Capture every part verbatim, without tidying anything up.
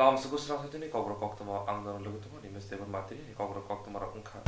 Tamsuku srang saitini kokrok koktwma ang nono logi tongo, Nimesh Debbarma tini kokrok koktwma rok wngkha.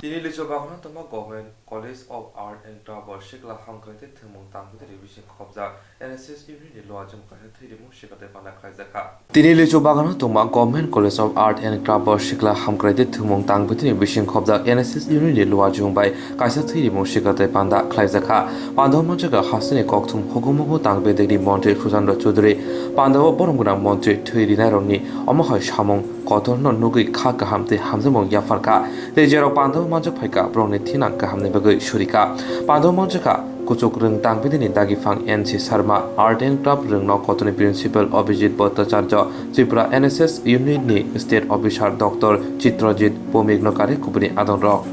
Tini Licho Bagano tongma Government College of Art and Craft o sikla hamkrai tei thwngmung tangwi tini bising khobjak N S S unit ni luajwng kaisa thwi rimung sikla tei panda khlaijakha. Tini Licho Bagano tongma Government College of Art and Craft o sikla hamkrai tei thwngmung tangwi tini bising khobjak N S S unit ni luajwng bai kaisa thwi rimung sikla tei panda khlaijakha. Panda o manjakha hasteni kokthum hukumu bo tang bedekni montri Sujendra Chowdhury. Panda o borom gwnang montri thwi rinairokni omo hai samung kotorno nugwi kha kaham tei hamjakmung yapharkha. Tei jerok panda o manjak phaikha, borokni thinang kahamni bagwi surikha. Panda o manjakha kuchuk rwng tang bedekni dagi phang N C Sharma, Art and Craft rwngno kotorni Principal Abhijit Bhattacharya, Tripura N S S unit ni State Officer Doctor Chitrajit Bhowmik no kare kubuni adongrok.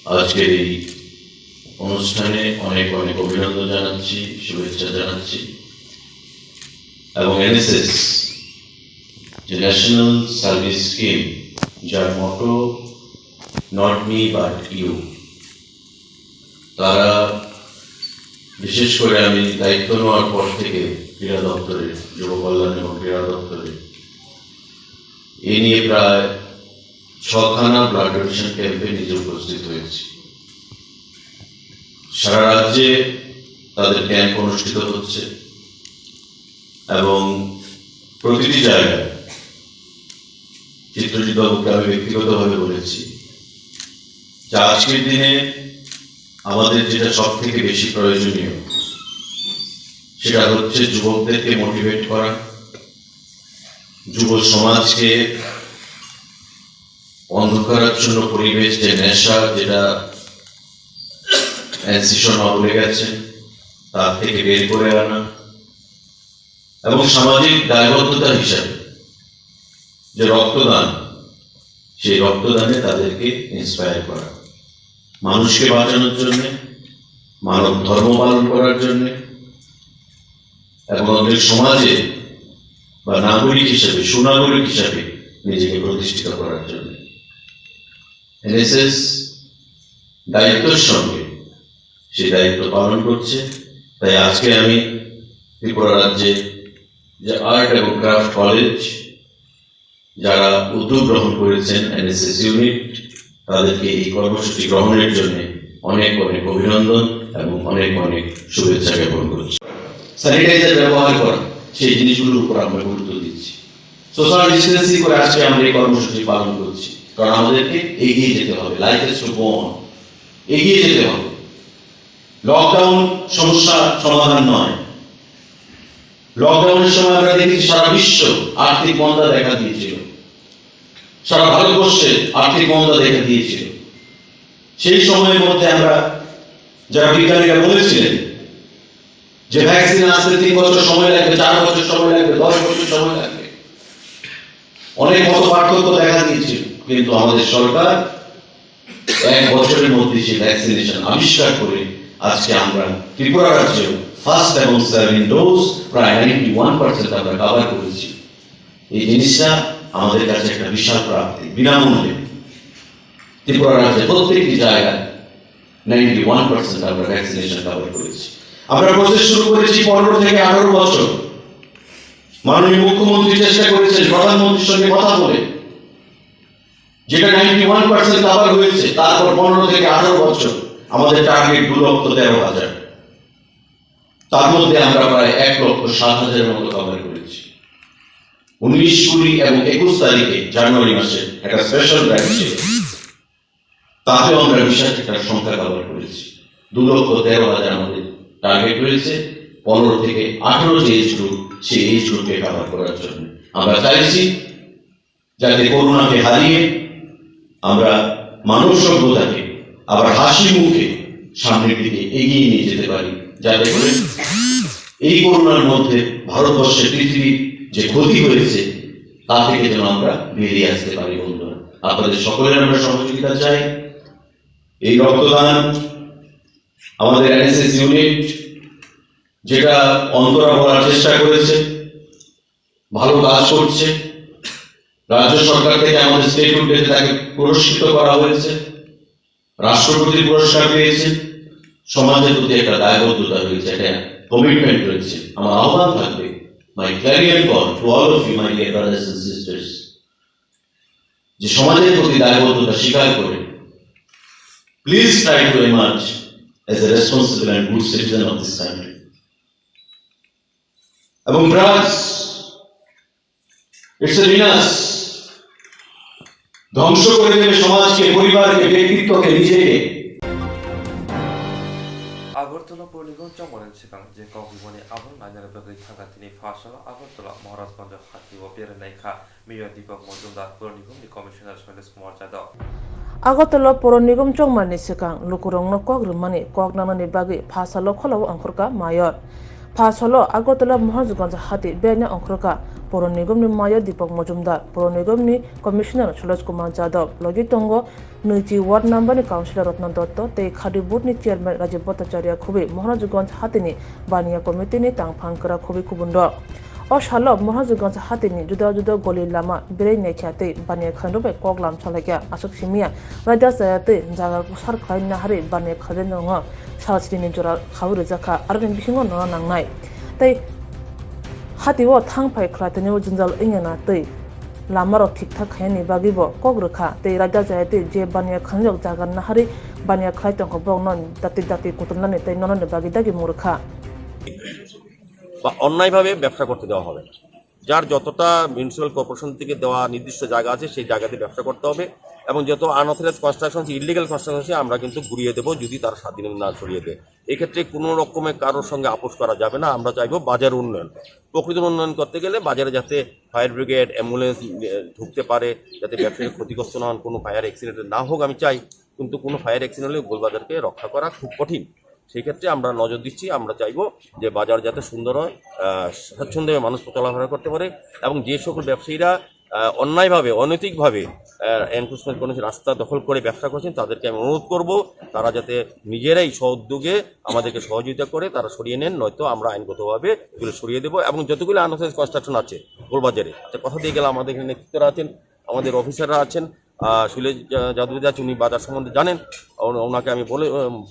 আজকের এই অনুষ্ঠানে অনেক অনেক অভিনন্দন জানাচ্ছি, শুভেচ্ছা জানাচ্ছি। এবং এনএসএস, যে ন্যাশনাল সার্ভিস স্কিম, যার মোটো "Not me but you", তারা, বিশেষ করে আমি দায়িত্ব নেওয়ার পর থেকে ক্রীড়া দপ্তরের, যুব কল্যাণ এবং ক্রীড়া দপ্তরের, এ নিয়ে প্রায় ছখানা ব্লাড ডোনেশন ক্যাম্পে নিজে উপস্থিত হয়েছি। সারা রাজ্যে তাদের ক্যাম্প অনুষ্ঠিত হচ্ছে এবং প্রতিটি জায়গায় চিত্রজিৎ বাবুকে আমি ব্যক্তিগতভাবে বলেছি যে আজকের দিনে আমাদের যেটা সব থেকে বেশি প্রয়োজনীয়, সেটা হচ্ছে যুবকদেরকে মোটিভেট করা, যুব সমাজকে অন্ধকারাচ্ছন্ন পরিবেশ, যে নেশা, যেটা এনসি শর্মা বলে গেছেন, তার থেকে বের করে আনা এবং সামাজিক দায়বদ্ধতা হিসাবে যে রক্তদান, সেই রক্তদানে তাদেরকে ইন্সপায়ার করা, মানুষকে বাঁচানোর জন্য, মানব ধর্ম পালন করার জন্য এবং আমাদের সমাজে বা নাগরিক হিসেবে, সুনাগরিক হিসেবে নিজেকে প্রতিষ্ঠিত করার জন্য। এনএসএস দায়িত্বের সঙ্গে সেই দায়িত্ব পালন করছে। তাই আজকে আমি ত্রিপুরা রাজ্যে যে আর্ট এবং ক্রাফট কলেজ, যারা উদ্যোগ গ্রহণ করেছেন এনএসএস ইউনিট, তাদেরকে এই কর্মসূচি গ্রহণের জন্য অনেক অনেক অভিনন্দন এবং অনেক অনেক শুভেচ্ছা জ্ঞাপন করছি। স্যানিটাইজার ব্যবহার করা, সেই জিনিসগুলোর উপর আমরা গুরুত্ব দিচ্ছি। সোশ্যাল ডিস্টেন্সিং করে আজকে আমরা এই কর্মসূচি পালন করছি, কারণ আমাদেরকে এগিয়ে যেতে হবে, life is to go on, এগিয়ে যেতে হবে। লকডাউন সমস্যা সমাধান নয়। লকডাউনের সময় আমরা দেখেছি সারা বিশ্ব আর্থিক মন্দা দেখা দিয়েছিল, সারা ভারতবর্ষে আর্থিক মন্দা দেখা দিয়েছিল। সেই সময়ের মধ্যে আমরা, যারা বিজ্ঞানীরা বলেছিলেন যে ভ্যাকসিন আসতে তিন বছর সময় লাগবে, চার বছর সময় লাগবে, দশ বছর সময় লাগবে, অনেক মত পার্থক্য দেখা দিয়েছিল, কিন্তু আমাদের সরকার এক বছরের মধ্যে যে ভ্যাকসিনেশন আবিষ্কার করে আজকে আমরা ত্রিপুরা রাজ্যেও ফার্স্ট এবং সেকেন্ড ডোজ প্রায় নাইনটি ওয়ান পার্সেন্ট আমরা কভার করেছি। এই জিনিসটা আমাদের কাছে একটা বিশাল প্রাপ্তি। বিনামূল্যে ত্রিপুরা রাজ্যে প্রত্যেকটি জায়গায় নাইনটি ওয়ান পার্সেন্ট আমরা ভ্যাকসিনেশন কভার করেছি। আমরা প্রসেস শুরু করেছি পনেরো থেকে আঠারো বছর। মাননীয় মুখ্যমন্ত্রী চেষ্টা করেছেন প্রধানমন্ত্রীর সঙ্গে কথা বলে, যেটা নাইনটি ওয়ান পার্সেন্ট কভার হয়েছে, তারপর পনেরো থেকে আঠারো বছর আমাদের টার্গেট দু লক্ষ তেরো হাজার। তার মধ্যে আমরা প্রায় এক লক্ষ সাত হাজারের মতো কভার করেছি। উনিশ, কুড়ি এবং একুশ তারিখে জানুয়ারি মাসে একটা স্পেশাল ড্রাইভ ছিল, তাতেও আমরা বিশাল একটা সংখ্যা কভার করেছি। দু লক্ষ তেরো হাজার আমাদের টার্গেট রয়েছে। পনেরো থেকে আঠারো যে এজ গ্রুপ, সেই এজ গ্রুপকে কভার করার জন্য আমরা চাইছি যাতে করোনাকে হারিয়ে আমরা মানব সভ্যতাকে আবার হাসি মুখে সামনের দিকে এগিয়ে নিয়ে যেতে পারি, যাতে করে এই করোনার মধ্যে ভারতবর্ষে পৃথিবীর যে ক্ষতি হয়েছে, তা থেকে যেন আমরা বেরিয়ে আসতে পারি। বন্ধুরা, আপনাদের সকলের আমরা সহযোগিতা চাই। এই রক্তদান আমাদের এনএসএস ইউনিট, যেটা অন্তরা বলার চেষ্টা করেছে, ভালো কাজ করছে। রাজ্য সরকার থেকে আমাদের স্টেট উদ্যোগে তাকে পুরস্কৃত করা হয়েছে, রাষ্ট্রপতির পুরস্কার পেয়েছে। সমাজের প্রতি একটা দায়বদ্ধতা রয়েছে, একটা কমিটমেন্ট রয়েছে। আমার আহ্বান থাকবে, my clarion call to all of you, my dear brothers and sisters, যে সমাজের প্রতি দায়বদ্ধতা স্বীকার করে, please try to emerge as a responsible and good citizen of this country. এবং ড্রাগস, it's a বিনাশ, ধ্বংস করে দেবে সমাজকে, পরিবারকে, ব্যক্তিত্বকে, নিজেকে। Agartala Purnigon chongmani swkang je kok bimani abang nainani bagwi thangkha tini pha salo Agartala Maharajganj hati o berai naikha Mayor Deepak Majumdar, Purnigon ni Commissioner Shailesh Kumar Jadhav. Agartala Puro Nigom chongmani swkang lukurokno kok rwmani kok nangnani bagwi pha salo kholao ongkhorkha Mayor. Pha salo Agartala Maharajganj hati beraina ongkhorkha Puro Nigomni Mayor Deepak Majumdar, Puro Nigomni Commissioner Shailesh Kumar Jadhav, logi tongo nwichi ward number ni Councillor Ratna Dotto tei Khadi Board ni Chairman Rajiv Bhattacharya khubui Maharajganj hatini Baniya Committee ni tangphang kwrak khubui kubun rok. O salo Maharajganj hatini juda juda goli lama berai naikha tei Baniya khainrok bai kok lam salaikha. Aswk simiya raida chaya tei jaga sar khlai naharwi Baniya khainrokno salsini jora khaui rwjakha, aroni bisingo nono nangnai. Tei hatio thang phai khlai tini o jwnjal wngya na tei lama rok thik thak khaiyani bagwi bo kok rwkha tei raida chaya tei je Baniya khainrok jaga naharwi Baniya khlai tongkha borokno dati dati kutunani tei nonani bagwi dagi mung rwkha. বা অন্যায়ভাবে ব্যবসা করতে দেওয়া হবে না। যার যতটা municipal corporation থেকে দেওয়া নির্দিষ্ট জায়গা আছে, সেই জায়গাতে ব্যবসা করতে হবে। এবং যত আনঅথরাইজ কনস্ট্রাকশন আছে, ইলিগাল কনস্ট্রাকশন আছে, আমরা কিন্তু ঘুরিয়ে দেবো যদি তারা সাত দিনের না সরিয়ে দেয়। এক্ষেত্রে কোনো রকমের কারোর সঙ্গে আপোষ করা যাবে না। আমরা চাইবো বাজার উন্নয়ন, প্রকৃত উন্নয়ন করতে গেলে বাজারে যাতে ফায়ার ব্রিগেড, অ্যাম্বুলেন্স ঢুকতে পারে, যাতে ব্যবসায়ী ক্ষতিগ্রস্ত না হন, কোনো ফায়ার অ্যাক্সিডেন্ট না হোক, আমি চাই। কিন্তু কোনো ফায়ার অ্যাক্সিডেন্ট হলে গোলবাজারকে রক্ষা করা খুব কঠিন। সেই ক্ষেত্রে আমরা নজর দিচ্ছি, আমরা চাইবো যে বাজার যাতে সুন্দর হয়, আহ, স্বাচ্ছন্দ্যে মানুষ চলাফেরা করতে পারে এবং যে সকল ব্যবসায়ীরা, আহ, অন্যায়ভাবে, অনৈতিকভাবে, আহ, এনক্রোচমেন্ট করে রাস্তা দখল করে ব্যবসা করছেন, তাদেরকে আমি অনুরোধ করব তারা যাতে নিজেরাই স্বউদ্যোগে আমাদেরকে সহযোগিতা করে তারা সরিয়ে নেন, নয়তো আমরা আইনগতভাবে এগুলো সরিয়ে দেবো এবং যতগুলো আনঅথরাইজ কনস্ট্রাকশন আছে গোলবাজারে, আচ্ছা, কথা দিয়ে গেলাম, আমাদের এখানে নেতৃত্বরা আছেন, আমাদের অফিসাররা আছেন, আহ, শৈলেশ যা-, যাদব আছে, উনি বাজার সম্বন্ধে জানেন। ওন-, ওনাকে আমি বলে, উম,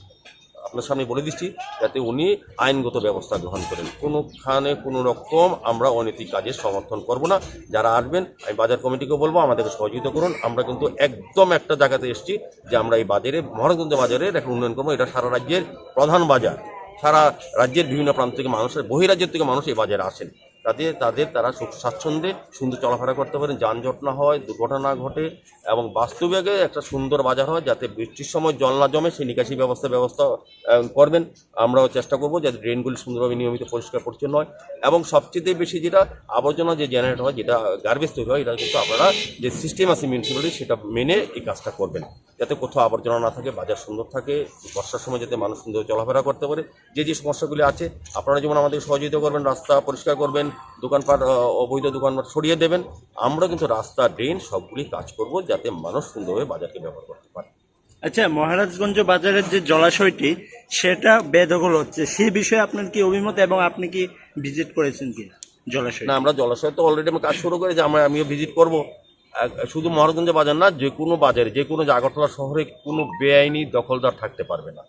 আপনার সামনে বলে দিচ্ছি, যাতে উনি আইনগত ব্যবস্থা গ্রহণ করেন। কোনোখানে কোনো রকম আমরা অনৈতিক কাজের সমর্থন করব না। যারা আসবেন, আমি বাজার কমিটিকে বলবো, আমাদেরকে সহযোগিতা করুন। আমরা কিন্তু একদম একটা জায়গাতে এসেছি যে আমরা এই বাজারে, মহারাজগঞ্জ বাজারের একটা উন্নয়ন করবো। এটা সারা রাজ্যের প্রধান বাজার, সারা রাজ্যের বিভিন্ন প্রান্ত থেকে মানুষ, বহিরাজ্য থেকে মানুষ এই বাজারে আসেন। তাতে তাদের, তারা সুখ স্বাচ্ছন্দ্যে সুন্দর চলাফেরা করতে পারেন, যানজট না হয়, দুর্ঘটনা না ঘটে এবং বাস্তবিকে একটা সুন্দর বাজার হয়, যাতে বৃষ্টির সময় জল না জমে, সেই নিকাশি ব্যবস্থা, ব্যবস্থা, আহ, করবেন। আমরাও চেষ্টা করব যাতে ড্রেনগুলি সুন্দরভাবে নিয়মিত পরিষ্কার পরিচ্ছন্ন হয় এবং সবচেয়ে বেশি যেটা আবর্জনা যে জেনারেট হয়, যেটা গার্বেজ তৈরি হয়, এটা কিন্তু আপনারা যে সিস্টেম আছে মিউনিসিপ্যালিটি, সেটা মেনে এই কাজটা করবেন, যাতে কোথাও আবর্জনা না থাকে, বাজার সুন্দর থাকে, বর্ষার সময় যাতে মানুষ সুন্দর চলাফেরা করতে পারে। যে যে সমস্যাগুলি আছে, আপনারা যেমন আমাদের সহযোগিতা করবেন, রাস্তা পরিষ্কার করবেন, দোকানপাট, আহ, অবৈধ দোকানপাট সরিয়ে দেবেন, আমরা কিন্তু রাস্তা, ড্রেন সবগুলি কাজ করব, যাতে মানুষ সুন্দরভাবে বাজারকে ব্যবহার করতে পারে। আচ্ছা, মহারাজগঞ্জ বাজারের যে জলাশয়টি, সেটা বেদখল হচ্ছে, সে বিষয়ে আপনার কি অভিমত এবং আপনি কি ভিজিট করেছেন কি জলাশয়? না, আমরা জলাশয় তো অলরেডি আমরা কাজ শুরু করেছি, আমরা, আমিও ভিজিট করব। আহ, শুধু মহারাজগঞ্জ বাজার না, যে কোনো বাজারে, যে কোনো আগরতলা শহরে কোনো বেআইনি দখলদার থাকতে পারবে না।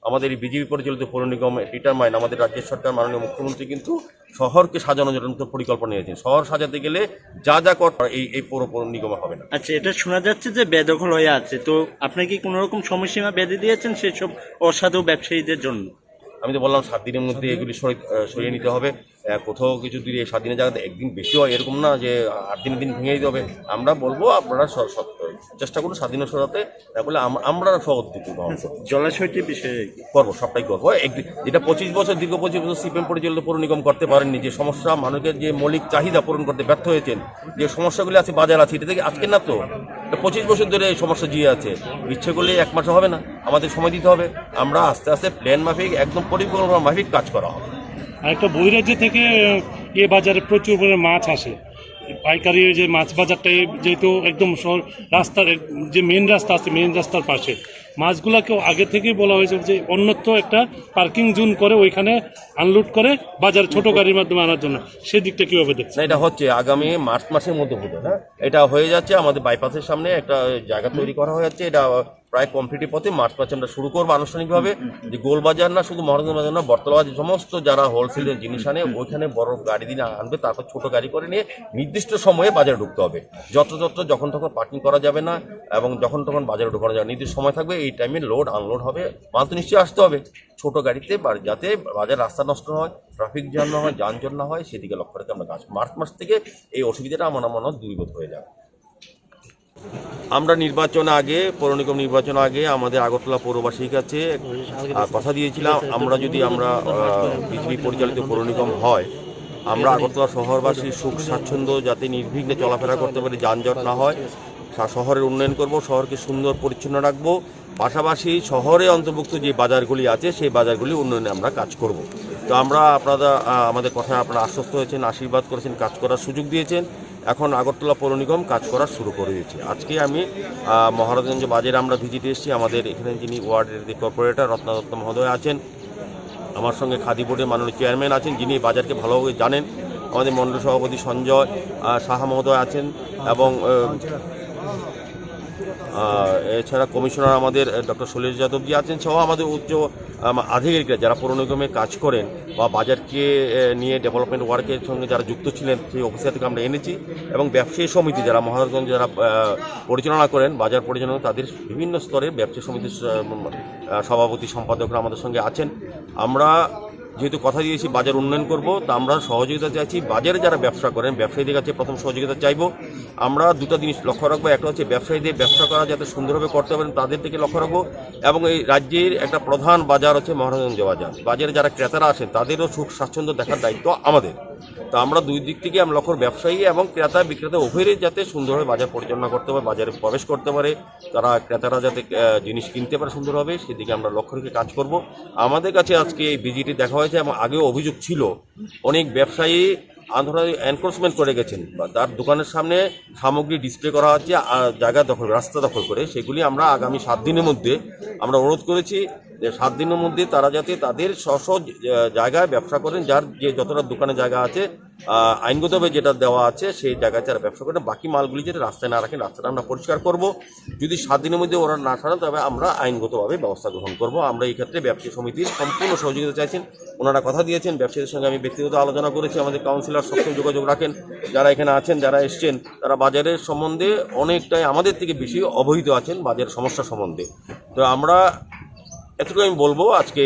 আমাদের এই বিজেপি পরিচালিত পৌর নিগম ডিটারমাইন, আমাদের রাজ্য সরকার, মাননীয় মুখ্যমন্ত্রী কিন্তু শহরকে সাজানোর জন্য তো পরিকল্পনা নিয়েছেন। শহর সাজাতে গেলে যা যা কর এই, এই পৌর, পৌর নিগমে হবে না। আচ্ছা, এটা শোনা যাচ্ছে যে বেদখল হয়ে আছে, তো আপনি কি কোনো রকম সময়সীমা বেঁধে দিয়েছেন সেসব অসাধু ব্যবসায়ীদের জন্য? আমি তো বললাম সাত দিনের মধ্যে এগুলি সরি-, আহ, সরিয়ে নিতে হবে। আহ, কোথাও কিছু যদি এই সাত দিনের জায়গাতে একদিন বেশি হয়, এরকম না যে আট দিনের দিন ভেঙে দিতে হবে। আমরা বলবো আপনারা স-, স-, চেষ্টা করুন সাত দিনের সরাতে, না করলে আম-, আমরা সহ উদ্যোগ গ্রহণ করবো। জলাশয়টির বিষয়ে কি? করবো, সবটাই করবো। একদিন, যেটা পঁচিশ বছর, দীর্ঘ পঁচিশ বছর সিপিএম পরিচালিত পৌর নিগম করতে পারেননি, যে সমস্যা, মানুষের যে মৌলিক চাহিদা পূরণ করতে ব্যর্থ হয়েছেন, যে সমস্যাগুলি আছে, বাজার আছে, এটা থেকে আজকে না তো, এটা পঁচিশ বছর ধরে এই সমস্যা জিয়ে আছে। ইচ্ছে করলে এক মাসে হবে না, আমাদের সময় দিতে হবে। আমরা আস্তে আস্তে প্ল্যান মাফিক, একদম পরিকল্পনা মাফিক কাজ করা হবে। আর একটা বহিরাজ্য থেকে, এ বাজারে প্রচুর পরিমাণে মাছ আসে, পাইকারি ওই যে মাছ বাজারটা, এই যেহেতু একদম শহর, রাস্তার এক-, যে মেইন রাস্তা আছে, মেইন রাস্তার পাশে মাছগুলাকেও আগে থেকেই বলা হয়েছে যে অন্যত্র একটা পার্কিং জোন করে ওইখানে আনলোড করে বাজারে ছোট গাড়ির মাধ্যমে আনার জন্য। সেদিকটা কিভাবে দেখছেন? না, এটা হচ্ছে আগামী মার্চ মাসের মধ্যে বোধহয়, হ্যাঁ, এটা হয়ে যাচ্ছে। আমাদের বাইপাসের সামনে একটা জায়গা তৈরি করা হয়েছে, এটা প্রায় কমপ্লিটের পথে। মার্চ মাসে আমরা শুরু করবো আনুষ্ঠানিকভাবে। যে গোলবাজার না, শুধু মহারাজগঞ্জ বাজার না, বটতলা বাজার, সমস্ত যারা হোলসেলের জিনিস আনে, ওইখানে বড় গাড়ি দিয়ে আনবে, তারপর ছোট গাড়ি করে নিয়ে নির্দিষ্ট সময়ে বাজারে ঢুকতে হবে। যত্রতত্র যখন তখন পার্কিং করা যাবে না এবং যখন তখন বাজারে ঢোকানো যাবে না। নির্দিষ্ট সময় থাকবে, এই টাইমে লোড আনলোড হবে। মাল তো নিশ্চয়ই আসতে হবে। ছোট গাড়িতে বা-, যাতে বাজার রাস্তা নষ্ট হয়, ট্রাফিক জ্যাম না হয়, যানজট না হয়, সেদিকে লক্ষ্য রেখে আমরা কাজ। মার্চ মাস থেকে এই অসুবিধাটা আমার মনে হয় দূরীভূত হয়ে যাবে। আমরা নির্বাচন আগে, পৌরনিগম নির্বাচন আগে আমাদের আগরতলা পৌরবাসীর কাছে, আহ, কথা দিয়েছিলাম, আমরা যদি আমরা, আহ, বিজেপি পরিচালিত পৌরনিগম হয়, আমরা আগরতলা শহরবাসীর সুখ স্বাচ্ছন্দ্য যাতে নির্বিঘ্নে চলাফেরা করতে পারে, যানজট না হয়, শা-, শহরের উন্নয়ন করব, শহরকে সুন্দর পরিচ্ছন্ন রাখবো। পাশাপাশি শহরে অন্তর্ভুক্ত যে বাজারগুলি আছে, সেই বাজারগুলি উন্নয়নে আমরা কাজ করব। তো আমরা আপনারা, আহ, আমাদের কথায় আপনারা আশ্বস্ত হয়েছেন, আশীর্বাদ করেছেন, কাজ করার সুযোগ দিয়েছেন। এখন আগরতলা পৌর নিগম কাজ করা শুরু করে দিয়েছে। আজকে আমি, আহ, মহারাজগঞ্জ বাজারে আমরা ভিজিটে এসেছি। আমাদের এখানে যিনি ওয়ার্ডের যে কর্পোরেটর রত্না দত্ত মহোদয় আছেন, আমার সঙ্গে খাদি বোর্ডের মাননীয় চেয়ারম্যান আছেন, যিনি বাজারকে ভালোভাবে জানেন, আমাদের মণ্ডল সভাপতি সঞ্জয়, আহ, সাহা মহোদয় আছেন এবং, আহ, আহ, এছাড়া কমিশনার আমাদের, আহ, ডক্টর শৈলেশ যাদবজি আছেন, সহ আমাদের উচ্চ, আম, আধিকারিকরা যারা পৌর নিগমে কাজ করেন বা বাজারকে, আহ, নিয়ে ডেভেলপমেন্ট ওয়ার্কের সঙ্গে যারা যুক্ত ছিলেন, সেই অফিসার থেকে আমরা এনেছি। এবং ব্যবসায়ী সমিতি যারা মহারাজগঞ্জ যারা, আহ, পরিচালনা করেন, বাজার পরিচালনা, তাদের বিভিন্ন স্তরের ব্যবসায়ী সমিতির, আহ, আহ, সভাপতি সম্পাদকরা আমাদের সঙ্গে আছেন। আমরা যেহেতু কথা দিয়েছি বাজার উন্নয়ন করব, তা আমরা সহযোগিতা চাইছি। বাজারে যারা ব্যবসা করেন, ব্যবসায়ীদের কাছে প্রথম সহযোগিতা চাইবো। আমরা দুটো জিনিস লক্ষ্য রাখবো, একটা হচ্ছে ব্যবসায়ীদের ব্যবসা করা যাতে সুন্দরভাবে করতে পারেন, তাদের দিকে লক্ষ্য রাখবো। এবং এই রাজ্যের একটা প্রধান বাজার হচ্ছে মহারাজগঞ্জ বাজার। বাজারে যারা ক্রেতারা আসেন, তাদেরও সুখ স্বাচ্ছন্দ্য দেখার দায়িত্ব আমাদের। তো আমরা দুই দিক থেকে আমরা লক্ষ্য, ব্যবসায়ী এবং ক্রেতা বিক্রেতা উভয়েরই যাতে সুন্দরভাবে বাজার পরিচালনা করতে পারে, বাজারে প্রবেশ করতে পারে, তারা, ক্রেতারা যাতে, আহ, জিনিস কিনতে পারে সুন্দরভাবে, সেদিকে আমরা লক্ষ্য রেখে কাজ করব। আমাদের কাছে আজকে এই ভিজিটে দেখা হয়েছে এবং আগেও অভিযোগ ছিল, অনেক ব্যবসায়ী আন্তর্জাতিক এনক্রোচমেন্ট করে গেছেন, বা তার দোকানের সামনে সামগ্রী ডিসপ্লে করা হচ্ছে, আহ, জায়গা দখল, রাস্তা দখল করে। সেগুলি আমরা আগামী সাত দিনের মধ্যে আমরা অনুরোধ করেছি যে সাত দিনের মধ্যে তারা যাতে তাদের স্ব স্ব, আহ, জায়গায় ব্যবসা করেন, যার যে যতটা দোকানে জায়গা আছে, আহ, আইনগতভাবে যেটা দেওয়া আছে, সেই জায়গায় তারা ব্যবসা করেন। বাকি মালগুলি যাতে রাস্তায় না রাখেন, রাস্তাটা আমরা পরিষ্কার করব। যদি সাত দিনের মধ্যে ওরা না ছাড়েন, তবে আমরা আইনগতভাবে ব্যবস্থা গ্রহণ করব। আমরা এই ক্ষেত্রে ব্যবসায়ী সমিতির সম্পূর্ণ সহযোগিতা চাইছেন। ওনারা কথা দিয়েছেন, ব্যবসায়ীদের সঙ্গে আমি ব্যক্তিগত আলোচনা করেছি, আমাদের কাউন্সিলর সবসময় যোগাযোগ রাখেন, যারা এখানে আছেন, যারা এসছেন, তারা বাজারের সম্বন্ধে অনেকটাই আমাদের থেকে বেশি অবহিত আছেন বাজার সমস্যা সম্বন্ধে। তো আমরা এতটুকু আমি বলবো আজকে।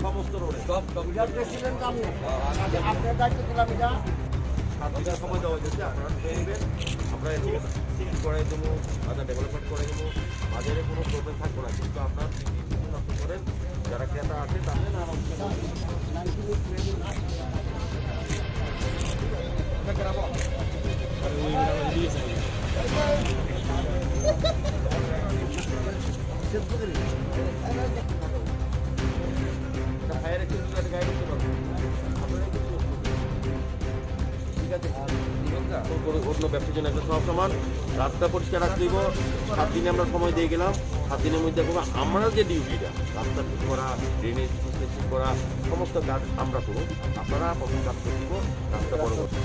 সমস্ত রোডে। আপনার দায়িত্ব দিলাম এটা। সাত দিনের সময় দেওয়া হয়েছে, আপনারা দেখবেন। আমরা ঠিক আছে, ঠিক করে দেবো, আমরা ডেভেলপমেন্ট করে দেবো, বাজারে কোনো প্রবলেম থাকবে না। কিন্তু আপনারা যদি নষ্ট করেন, যারা ক্রেতা আছে, তাদের ফায়ার এক্সটিংগুইশার গায়ে দিতে পারবো। আপনারা কিছু ঠিক আছে? ঠিক আছে? ওর কোনো, ওর কোনো ব্যবসার জন্য একটা সব সামান রাস্তা পরিষ্কার রাখতে হইব। সাত দিনে আমরা সময় দিয়ে গেলাম। সাত দিনের মধ্যে এখন আমরা যে ডিউটিটা, রাস্তা ঠিক করা, ড্রেনেজ ঠিক করা, সমস্ত কাজ আমরা করব। আপনারা প্রথম কাজ করে দিব, রাস্তা বড় করতে।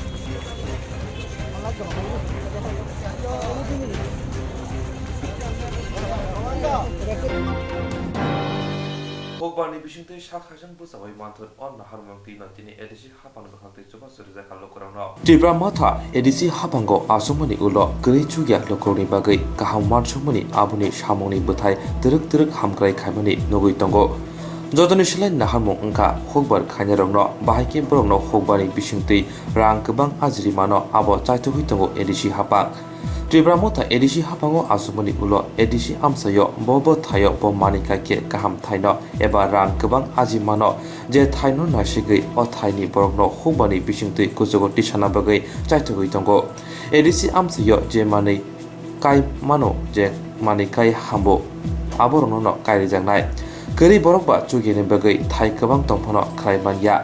Kokbarni bisingtwi sak haisang bwsa bai manthor o naharmung twi no tini A D C haphang bwkhak twi chubachu rijak kha lukurokno. Tipra Motha A D C haphango achukmani ulo kwrwi chukya lukurokni bagwi kaham uansukmani aboni samungni bwthai twrwk twrwk hamkrai khaimani nugwi tongo. Jotoni slai naharmung wngkha hukbar khainarokno, bahai khe borokno hukbarni bisingtwi rang kwbang ajri mano, abo chaithogwi tongo A D C haphang. Tipra Motha A D C haphango achukmani ulo A D C amchaio bo bwthaio bo manwi kaikhe kaham thaino eba rang kwbang aji mano, je thaino naisigwi o thaini borokno hukbarni bisingtwi kuchugo tisana bagwi chaithogwi tongo. A D C amchaio je manwi kai mano, je manwi kai hambo, aborokno no kairijaknai. Kwrwi borok ba chugini bagwi thai kwbang tongphano khlai manya.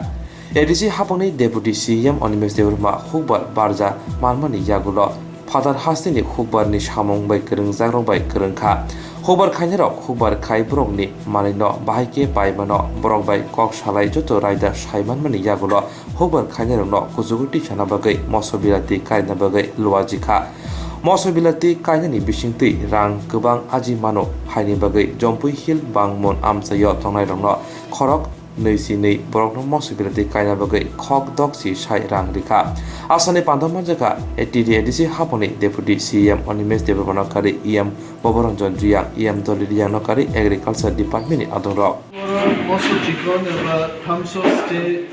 A D C haphangni Deputy C E M Animesh Debbarma hukbar barja manmani yagulo phatar hasteni hukbarni samung bai kwrwngjakrok bai kwrwngkha. Hukbar khainairok hukbar khai borokni manwino bahai khe pai mano, borok bai kok salai joto raida sai manmani yagulo hukbar khainairokno kuchugo tisana bagwi moso bilati kaina bagwi luaji kha. Moso bilati kainani bisingtwi rang kwbang aji mano, haini bagwi Jampui Hill Bangmun amchaio tongnairokno khorok nwi si nwi borokno moso bilati kaina bagwi khok dok si sai rang rikha. Asani panda manjakha A T D A D C haponi Deputy C E M Animesh Debbarmano kari E M Boboranjan Juyang, E M Dolly Riyangno kari Agriculture Department ni adongrok. Moso chikon eba thamso stay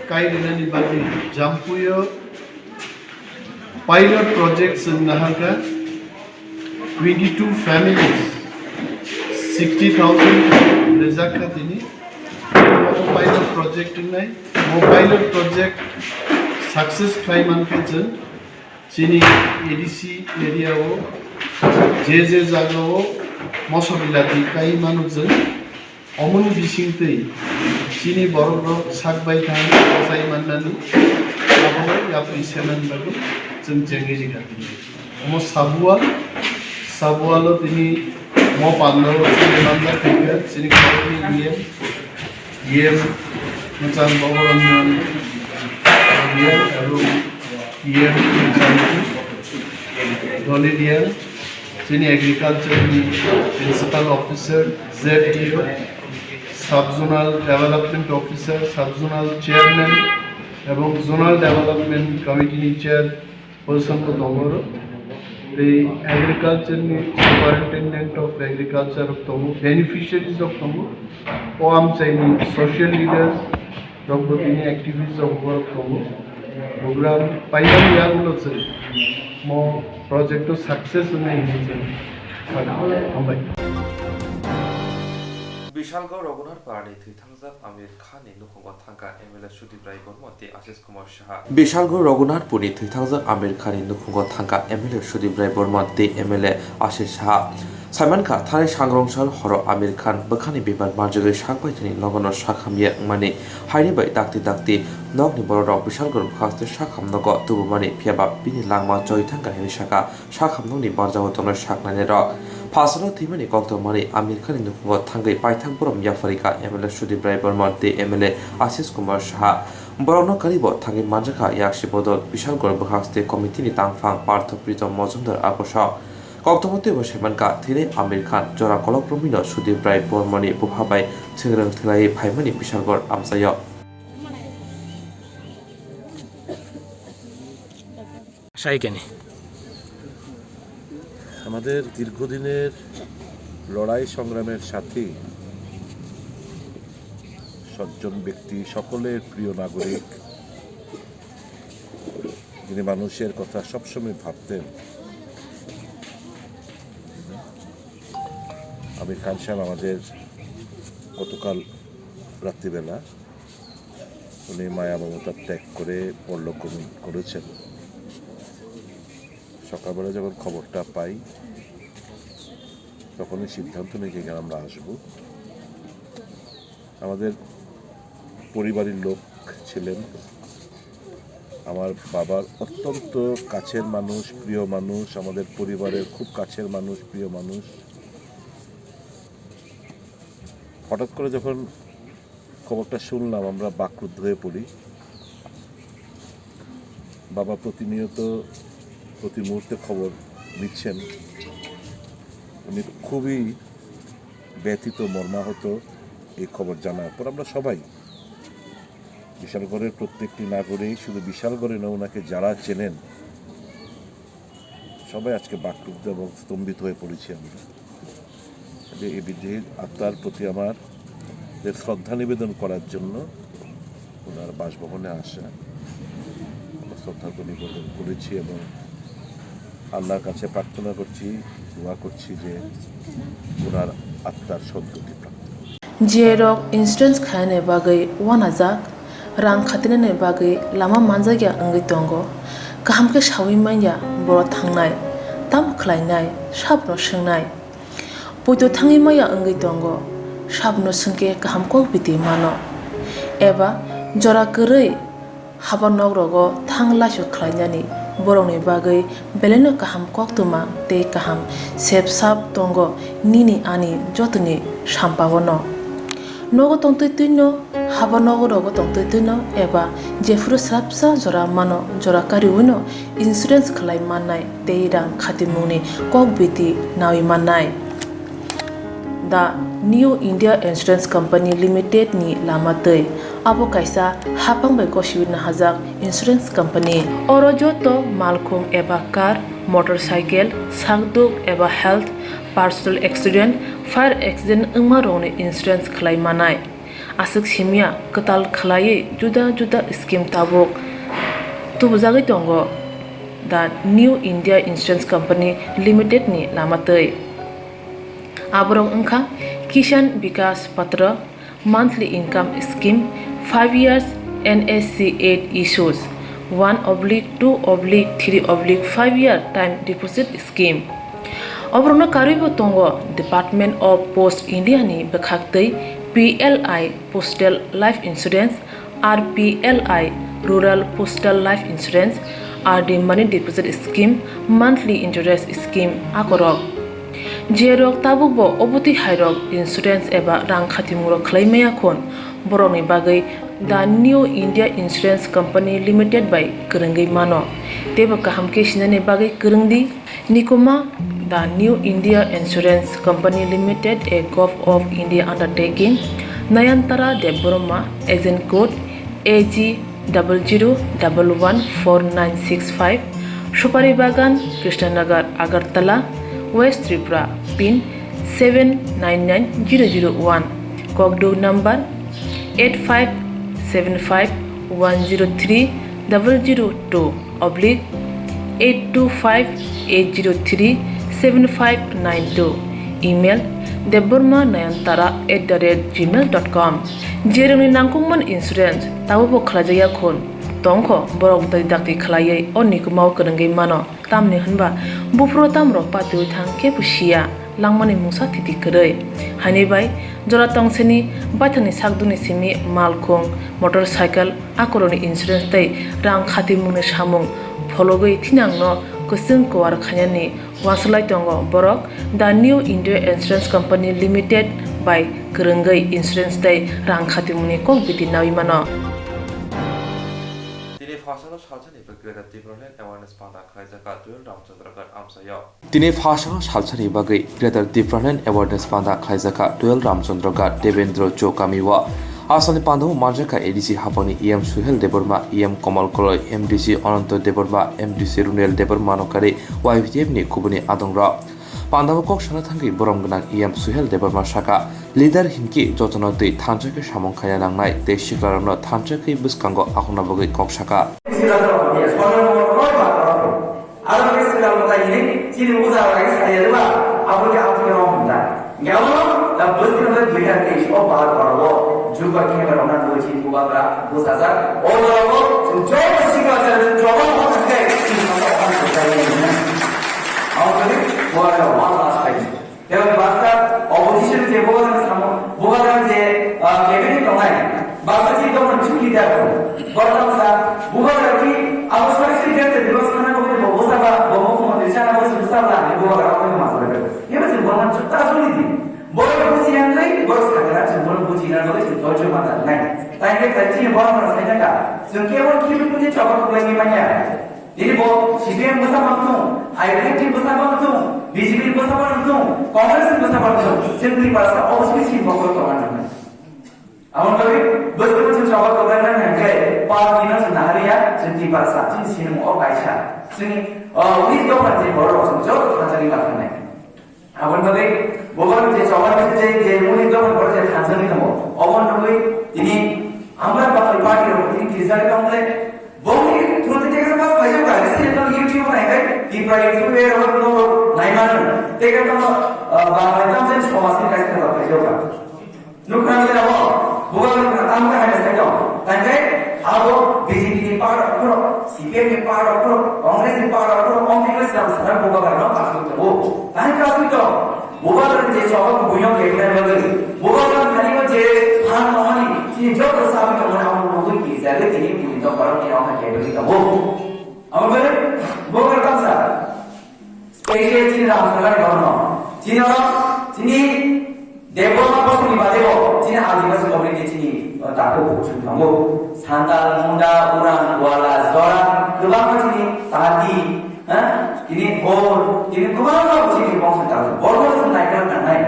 kai rinani bagwi Jampuio pilot project chwng naharkha, twenty two families, sixty thousand rejak kha tini. Pilot project wngnai, mo pilot project success khlai mankha chwng chini A D C area o je je jaga o moso bilati kai mano chwng. Omoni bisingtwi chini borokrok sak bai thang bachai mannani abono yapri senani bagwi chwng chengwi rikha tini. Omo Sabual, Sabualo tini mo pandao chini manjak khaikha chini khoroknwi E M, E M Mwchang Boboranjan Riyang abo E M Dolly Riyang, chini agriculture ni principal officer, Z D O, sub zonal development officer, sub zonal chairman ebong zonal development committee ni chairperson bo tongo. Tei agriculture ni superintendent of agriculture tongo, beneficiaries rok tongo, o amchaini social leaders rok bo tini activist rok borok tongo. Program paimani yagulo chwng mo project o success wngnai hinwi chwng sakha. Hambai. Bishalgarh Raghunath Parani thwithangjak Amir Khan ni nukhungo thangkha M L A Sudip Rai Bormon tei Ashish Kumar Saha. Bishalgarh Raghunathpurni thwithangjak Amir Khan ni nukhungo thangkha M L A Sudip Rai Bormon tei M L A Ashish Saha. Saimankha, thani sangrong sal horo Amir Khan bwkhani bemar manjagwi sak baithani nogono sak hamya wngmani, haini bai dakti dakti nokni bororok Bishalgarh bwkhaste sak hamnogo tubumani, phiyaba bini langma choi thangkha hinwi sakha sak hamnokni barjao tongnai sak nainairok. Phasalo thwimani koktwmani Amir Khan ni nukhungo thangwi paithak borom yapharikha M L A Sudip Rai Bormon tei M L A Ashish Kumar Saha. Borokno karibo thangwi manjakha yaksi bodol Bishalgarh bwkhaste committee ni tangphang Partho Pritom Mojumdar abosok. Koktwma teibo saimankha, thwinai Amir Khan jora kolok romwino Sudip Rai Bormoni bupha bai swngrwng thwilaiwi phaimani Bishalgarh amchaio. Sai keni. আমাদের দীর্ঘদিনের লড়াই সংগ্রামের সাথী, সজ্জন ব্যক্তি, সকলের প্রিয় নাগরিক, যিনি মানুষের কথা সবসময় ভাবতেন, আমির খান সাহেব আমাদের গতকাল রাত্রিবেলা উনি মায়া মমতা ত্যাগ করে পরলোক গমন করেছেন। সকালবেলা যখন খবরটা পাই, তখনই সিদ্ধান্ত নিয়ে এখানে আমরা আসব। আমাদের পরিবারের লোক ছিলেন, আমার বাবার অত্যন্ত কাছের মানুষ, প্রিয় মানুষ, আমাদের পরিবারের খুব কাছের মানুষ, প্রিয় মানুষ। হঠাৎ করে যখন খবরটা শুনলাম, আমরা বাকরুদ্ধ হয়ে পড়ি। বাবা প্রতিনিয়ত, প্রতি মুহূর্তে খবর নিচ্ছেন। উনি খুবই ব্যথিত, মর্মাহত এই খবর জানার পর। আমরা সবাই, বিশালগড়ের প্রত্যেকটি নাগরিক, শুধু বিশালগড়ে নয়, ওনাকে যারা চেনেন, সবাই আজকে বাকরুদ্ধ এবং স্তম্ভিত হয়ে পড়েছি আমরা। যে এই বিদেহী আত্মার প্রতি আমাদের শ্রদ্ধা নিবেদন করার জন্য ওনার বাসভবনে আসা, আমরা শ্রদ্ধার্ঘ্য নিবেদন করেছি এবং আল্লাহর কাছে প্রার্থনা করছি, দোয়া করছি যে ওনার আত্মার সদ্গতি প্রাপ্ত হোক। Jiyai rok insurance khainani bagwi uanajak, rang khatinani bagwi lama manjakya wngwi tongo. Kaham khe saui manya boro thangnai, tamo khlainai, sabono swngnai. Poito thangwi maya wngwi tongo, sabono swngkhe kaham kok biti mano. Eba jora kwrwi haba nok rogo thang laisok khlainani Borokni bagwi belaino kaham koktwma tei kaham sep sap tongo nini ani jotoni sampao no. Nogo tongtwi twino, haba nogo rogo tongtwi twino eba jephuru swrapsa jora mano jora kariwino insurance khlai mannai tei rang khatimungni kok biti nawi mannai. The New India Insurance Company Limited ni lama twi. Abo kaisa hapang bai gosiwi nahajak insurance company. Oro joto malkhung eba car, motorcycle, sakduk eba health, personal accident, fire accident wngma rokni insurance khlai manai. Aswk simya kwtal khlaiwi juda juda scheme tabuk tubujagwi tongo the New India Insurance Company Limited ni lama twi. Aborok wngkha Kisan Vikas Patra, monthly income scheme, five years N S C eight issues, one oblique two oblique three oblique five year time deposit scheme. Oborokno karwibo tongo Department of Post India ni bwkhaktwi P L I Postal Life Insurance, R P L I Rural Postal Life Insurance, R D Money Deposit Scheme, Monthly Interest Scheme akorok. Jerok tabukbo obotwi hairok insurance eba rang khatimungrok khlai maya khun, borokni bagwi The New India Insurance Company Limited bai kwrwngwi mano. Teibo kaham khe sinani bagwi kwrwng di. Nikuma, The New India Insurance Company Limited, a Govt of India undertaking, Nayantara Debbarma, agent code A G double zero double one four nine six five, Supari Bagan, Krishnanagar, Agartala, West Tripura, pin seven nine nine zero zero one, kokduk number eight five seven five one zero three double zero two oblique eight two five eight zero three seven five nine two, email debbarma nayantara at the rate gmail dot com. Jerokni nangkukmani insurance tabukbo khlaijakya khun tongkho, borok dai dakti khlaiwi o nikumao kwrwngwi mano. Tamni hwnba buphuru tamrok patiwi thang kebo siya, langmani mungsa thiti kwrwi. Haini bai jora tongsini baithangni sakduni simi malkhung, motorcycle, akorokni insurance tei rang khatimungni samung phologwi thinangno kwchwng kuwar khainani uansuk lai tongo borok. The New India Insurance Company Limited bai kwrwngwi insurance tei rang khatimungni kok biti nawi mano. Tini phasago salsani bagwi Greater Tipraland Awareness Panda khlaijak Tuel Ramchandra Ghat amchaio. Tini phasago salsani bagwi Greater Tipraland Awareness Panda khlaijak Tuel Ramchandra Ghat Devendra Chowk kamio. Asani pandao manjakha A D C hapangni E M Suhel Debbarma, E M Komal Koloi, M D C Ananto Debbarma, M D C Runel Debbarma no kari Y P F ni kubuni adongrok. Pandao kok sana thangwi borom gwnang E M Suhel Debbarma saka, leader hinkhe jotono twi thansa khe samung khaina nangnai tei siklarokno thansa khe bwskango akhungna bagwi kok saka. Aro ke sila mo tai ni chini uja rai saya dua, abo ke abo ke rom ta. Ngalo da bus ke da dui ta ke o ba ba ro, ju ba ke ba ro na do chini bu ba ra, bu sa sa. O da ro, ju jo ba si ka sa, ju jo ba ba ka ke, chini ba ka ka sa ni. Abo ke bo ra wa la sai. Tei basta opposition je Bubagrani samo, Bubagrani je, ah, cabinet tongnai, basta chief government chief leader tongo. Borok tamo sa, Bubagrani abo sori sori jete dilo sana ko bo bosa ba, bo mukhyamantri sana ko bosa ba, ni Bubagra ko mas ba. Ye ba sin bonan chukta joli di. Borok buji yang nai, borok sakara chun borok buji yang nai, chun tol chun mata nai. Tai ke tai chi borok na sai ka. Chun ke bo ki bu ni chaba ko ni manya. Tini bo C P M bwsa bangthung, I P F T bwsa bangthung, B J P bwsa bangthung, Congress ni bwsa bangthung, chwng Tiprasa obviously chini bokol tonga nangmani. Amoni bagwi bwskango chwng choba kwbangma hwnkhe party no chwng nahariya, chwng Tiprasa, chini sinimo o kaisa. Chini, o, uni dophani je borok rok chwng joto thansa ri bakhanai. Aboni bagwi bo bagwi je choba je, je, je muni dophani borok je thansa ri tongo, oboni bagwi tini amra bakal party rok tini kirijak tongkhe. Bongni through the text mas paijak ka, recently no YouTube nai kai, Tipra YouTube e ro no nai man. Tei ka tamo, ah, Bangla tam jen somaj ni kaisa kata paijak ka. Nukha ni abo, buga ni tam ka hai sai to. Tang kai, abo B J P ni power of khoro, C P M ni power of khoro, Congress ni power of khoro, Congress sam sara buga ka no pasu to. Tang ka su to. Bubagrani je choba kubuino kebinai bagwi, Bubagrani thani o je phan tongmani, chini joto sabi tongmani abo nugwi kijagwi tini puri tongpharo tini wngkha kebigwi tongo. Abo bagwi Bo khe tamsa. Special chini Ramchandra ni borno. Chini oro, chini Debbarma Bosongni bade bo, chini Adivasi community chini, uh, takhuk bukhuk chwng thango. Santal, Munda, Urang, Wala, Jora, kwbangma chini Tati, ha? Chini Bor, chini kwbangma chini bongso thango. Borno chwng naikhe nangnai.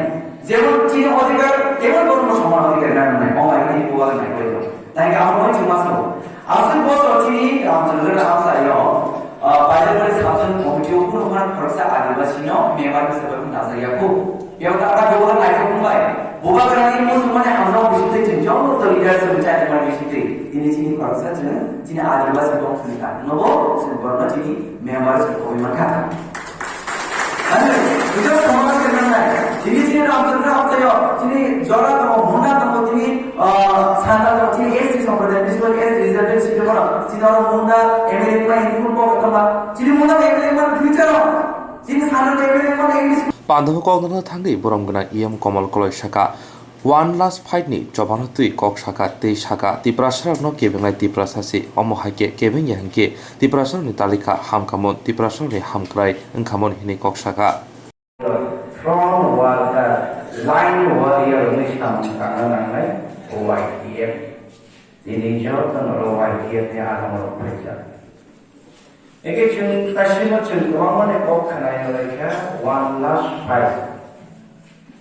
Jemon chini odhikar, tebon borno soman odhikar nangnai. Ong ai chini buwal naikhe. Thank you, amo chwng ma sao. Aswk bosor chini Ramchandra Ramsa yo, ah, Bailakwari Sub Zone Committee o kunu khoroksa Adivasi no member hisabe phano najakya kho. Biyang ta aro bubagra naithok wngbai. Bubagra ni muchungmani hamjak bisingtwi chwng joto leaders rok chai wngmani bisingtwi tini chini khoroksa chwng chini Adivasi bongso ni kha. Nobo chwng borno chini member se koi mankha. Ani, bijak samaj khe nangnai. Chini, chini Ramchandra Ramsa yo, chini Jora tongo, Munda tongo, chini, ah, Santa tongo, chini S T sampradaya, bisingo S T reservation seat tongo, chini oro Munda, M L A wngmani, chini bo tongma, chini Munda M L A wngmani future o, chini Santa M L A wngmani English. Pandao kokno thangwi borom gwnang E M Komol Koloi saka, One last fight ni chobano twi kok saka tei saka, Tiprasarokno kebengnai Tiprasa se, omo hai khe kebeng ya hinkhe Tiprasarokni talikha hamkhamon, Tiprasarokni hamkrai wngkhamon hinwi kok saka. Front worker, line warrior wngwi samung tangna nangnai O Y T F. Tini jotono oro Y T F ni adongrok phaijak. Eke chwng kasino chwng kwbangmani kok khwnai wnglaikha, one last fight.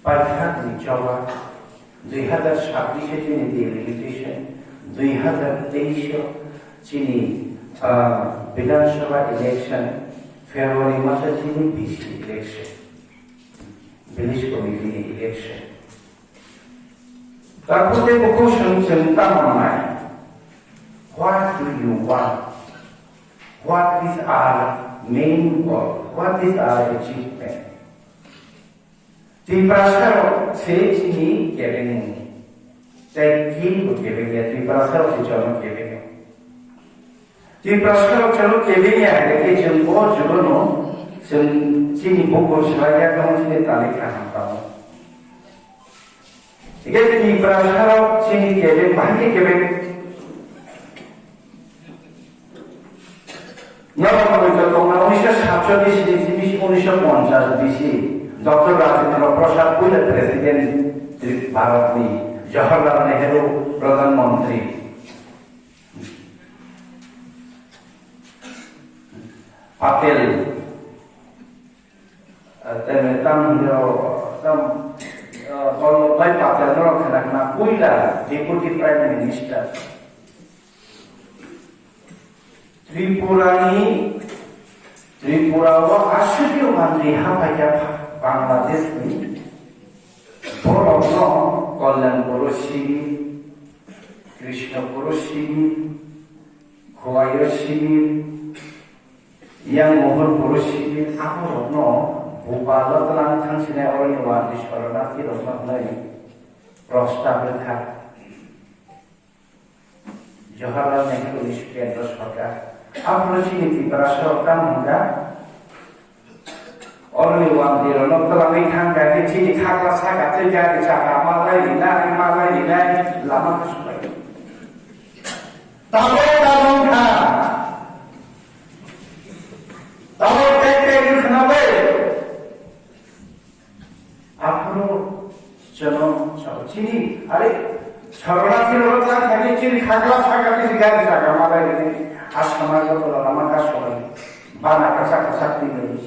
Paithakni choba, dui hazar sabbish chini delimitation, dui hazar teis chini, ah, Bidhan Sabha election, February maso chini B C election, village committee ni election. Takhuk tei bukhuk swng chwng tamo wngnai? What do you want? What is our main goal? What is our achievement? Tiprasarok se chini kebengmung. Tei kebo kebeng ya, Tiprasarok se jono kebeng. Tiprasarok jono kebeng ya, hai khe chwng bo jono chwng chini bukur swlaiya tamo chini talikha ham tamo. Hingke Tiprasarok chini kebeng, bahai khe kebeng. Norok hoi tongna unisho satchollish ni simi unisho ponchash bisi Doctor Rajendra Prasad puila President Tri-, Bharat ni, Jawaharlal Nehru Pradhan Mantri, Patel, eh, tei tam hwnwi tam, eh, Vallabhbhai Patel no khna khna puila Deputy Prime Minister. Tripura ni, Tripura o aswk mantri haphaikha Bangladesh ni, borok no Kalyan Boro simi, Krishna Boro simi, Khowai o simi, Yang Mohor Boro simi, aborok no Bhopal o twlang thangsinai oroni wandi sornathi rok no hwnwi prostab wngkha. Jawaharlal Nehru ni Kendra Sarkar. Aphuru chini Tiprasa tamo hwnka, oroni wandi rok no twlangwi thangkha khe chini khakla saka tei gari chaka malai rinai, malai rinai lama kusubai. Tabuk tabuk kha. Tabuk tek tek khnabai. Aphuru chwng sabo chini, are, sarona chini oro chak thani chini khakla saka chini gari saka malai rini, asama joto lama kasoi, bana kasak kasak tini.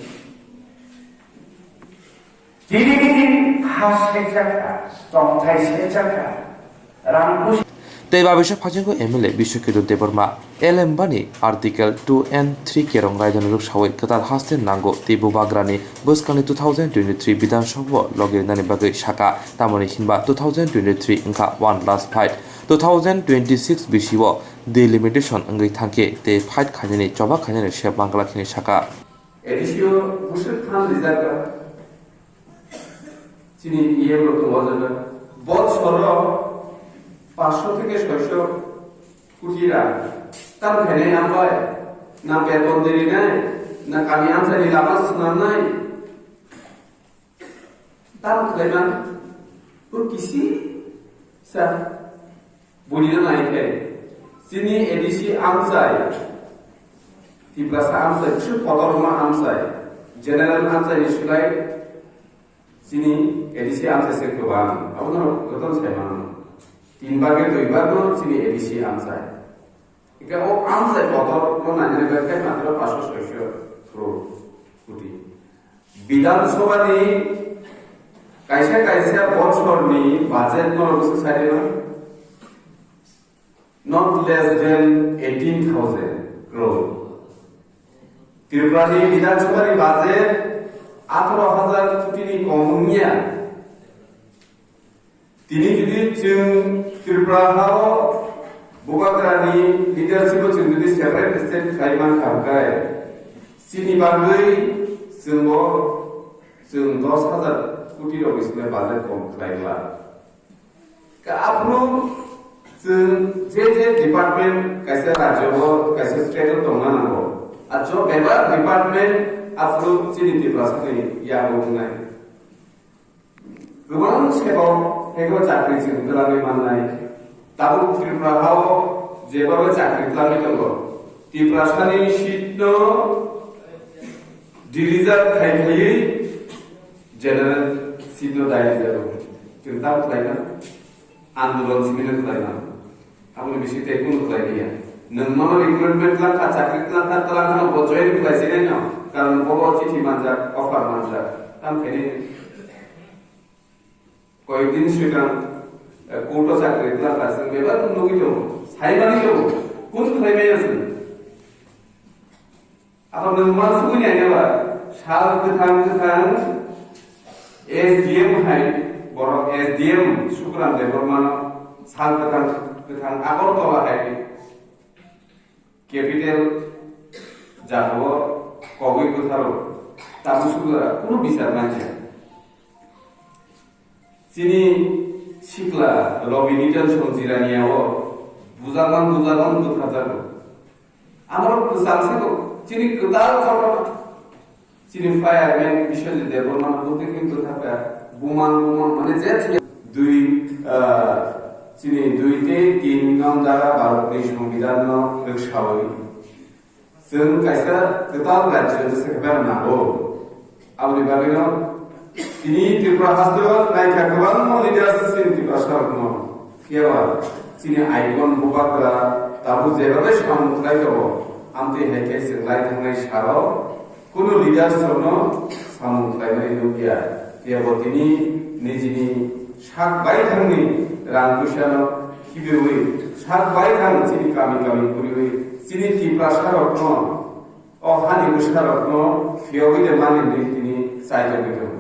Tini bini ha sejak kha, tongthai sejak kha, rang busi. Tei babisa phasingo M L A Biswakirun Debbarma L M bani Article two and three kerong raidani rwksawi kwtal haste nango tei bubagrani bwskangni two thousand twenty-three Bidhan Sabha o logi rinani bagwi saka, tamoni hinba two thousand twenty-three wngkha one last fight, two thousand twenty-six bisio delimitation wngwi thangkhe tei fight khainani choba khainani sep mangla khinwi saka. A D C o bwswk than rijak kha. Chini E M rok tongo o jaga. Botsoro paanch sho theke soi sho koti rang. Tam khainai nang bai, na beton derinai, na kami amchaini lama swnamnai. Tam khlaiman, bo kisi sa. Boni no nai khe, chini A D C amchai Tiprasa amchai, bwswk kotorma amchai, general amchai ni slai chini A D C amchai se kwbang, abono jotono sai mano. Tin bage dui bag no chini A D C amchai. Ika o amchai kotor no nani bai kai matro paso soiso crore koti. Bidhan Sabha ni kaisa kaisa bochor ni budget no rwgwi sai rwna. Not less than eighteen thousand crore. Tripura ni Bidhan Sabha ni budget atharo hajar koti ni kom wngya. Tini jodi chwng Tripura hao Bubagra ni leadership o chwng jodi separate state khlai man kha hwnkhe, chini bagwi chwng bo chwng dos hajar koti rok ni simi budget kom khlai glak. Ka aphuru chwng je je department kaisa rajyo o, kaisa state o tongna nango. A jo bebak department aphuru chini Tiprasa ni yago wngnai. Kwbang sebok phego chakri chwng twlangwi mannai. Tabuk Tripura hao jeba bai chakri twlangwi tongo. Tiprasa ni seat no deliver khai khaiwi general seat no dai rijak. Chwng tamo khlaina, andolon simi no khlaina. Aboni bising tei kunu khlai ya. Nwng mano recruitment twlang kha, chakri twlang kha, twlang kha, bo join khlai sinai no. Karon bo bo chithi manjak, offer manjak. Tam khaini koyek din swkang, eh, court o chakri twlang kha, chwng bebak nugwi tongo. Sai mani tongo. Kunu khlai maya chwng. Aphano nwng ma sugwi nainai ba, sal kwthang kwthang S D M hai, borok S D M Sukuram Debbarmano sal kwthang kwthang Agartala hai capital jagao kogwi kwtharo tabuk sugwi kunu bichar mankha. Chini sikla Rabi Nidan Song Jiraniya o bujagon bujagon butharjago. Amoro kwchang se kok, chini kwtal kotor, chini fireman Biswajit Debbarma butharkhe butharkha, bumang bumang mane je thwiya. Dui, ah, chini dui tei tin nong dara Bharatni Songbidanno rwksawi. Chwng kaisa kwtal rajyo jesa khe berma nango. Aboni bagwino tini Tripura hasteo naikha kwbangma leaders chini Tiprasarokno. Phiyaba chini icon Bubagra tabuk jebabai samung khlai tongo, amtwi hai khe chwng lai thangnai salo kunu leaders rokno samung khlaimani nukya. Phiyaba tini nijini sak baithangni rang puisano khibiwi, sak baithang chini kami kami puriwi, chini Tiprasarokno o hani bwsarokno phiyogwi de mani hinwi tini chaitogwi tongo.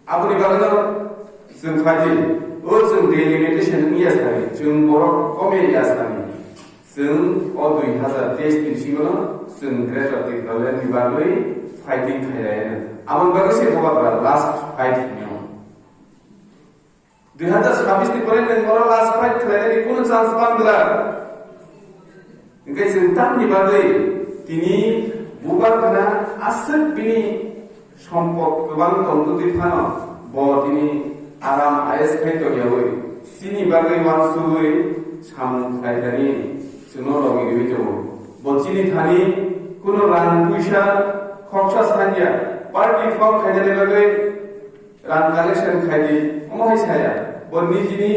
Aboni bagwino chwng phaidi, o chwng delimitation wngya sani, chwng borok komya ya sani, chwng o dui hazar teis ni bisingono chwng Greater Tipraland ni bagwi fighting khailaiano. Aboni bagwi se Bubagra last fight hino. Dui hazar sabis ni pore nwng oro last fight khlainani kunu chance man glak. Hingke chwng tamni bagwi tini Bubagrano aswk bini sompot kwbang tongtwtwi phano bo tini aram I S khai tongyawi chini bagwi wansugwi samung khlaithani chwngno logi riwi tongo. Bo chini thani kunu rang puisa khoksa sanya party form khainani bagwi rang collection khaidi, omo hai saya. Bo nijini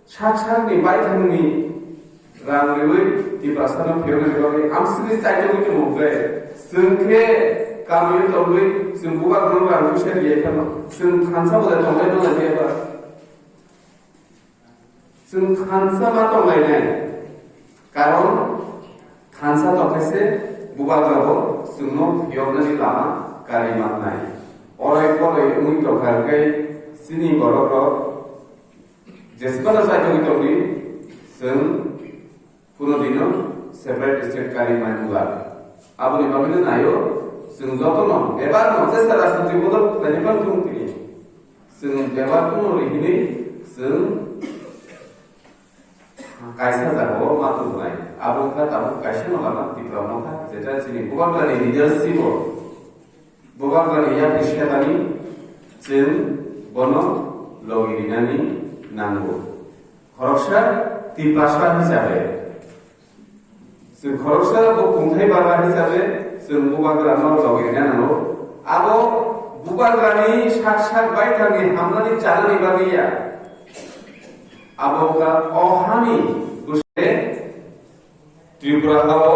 sak sakni baithangni rang riwi Tiprasano phiyoknani bagwi amsini chaitogwi tongmung khe, chwng khe kamio tongwi chwng Bubagrano rang puisa riyai phano, chwng thansa bodai tonglai tonglai phiyaba. Chwng thansa ma tonglainai, karon thansa tongkhaise Bubagrabo chwngno phiyoknani lama kari mannai. Orai porai wngwi tongkha hwnkhe chini borokrok jesbano chaitogwi tongdi, chwng kuno dino separate state kari manwla. Aboni bagwino naio, chwng jotono bebakno jesa rajniti bodol khlainai phano thung tini. Chwng bebak kuno ri hinwi chwng kaisa jagao ma tubunai. Abo wngkha tabuk kaisa no lama Tipra Motha, jeta chini Bubagrani leadership o, Bubagrani yakni setani chwng bono logi rinani nango. Khoroksa Tiprasa hisabe Chwng khoroksa bo kungthai barba hisabe chwng bubagrano logi rina nango. Abo bubagrani sak sak baithangni hamnani chanani bagwi ya. Abo wngkha o hani bwskango Tripura hao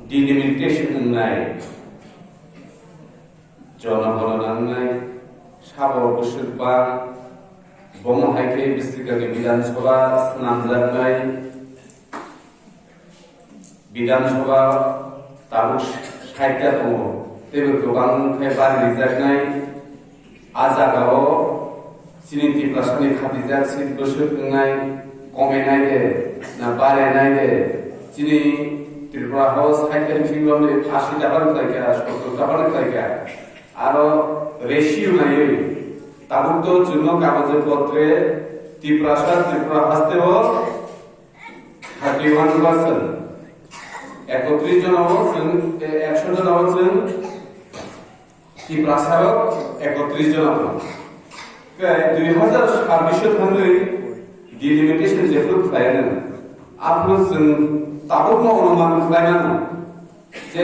delimitation wngnai. Jonogono nangnai, sabo bwswk bang, bomo hai khe Bisikhani Bidhan Sabha snamjaknai. Bidhan Sabha tabuk site tongo, teibo kwbang khe bari rijaknai. A jagao chini Tiprasani khatijak seat bwswk wngnai, komenai de, na barenai de, chini Tripura hao site ni bisingo asi ta bari khlaikha, sottor ta bari khlaikha. Aro ratio naiwi, tabuk to chwngno kagoje potre Tiprasa, Tripura hasteo thirty one percent, ekotris jonao chwng, e, ekso jonao chwng Tiprasarok ekotris jonao. Khe dui hazar sabbish o thangwi delimitation jephru khlainani, aphuru chwng tabukno onuman khlaimano je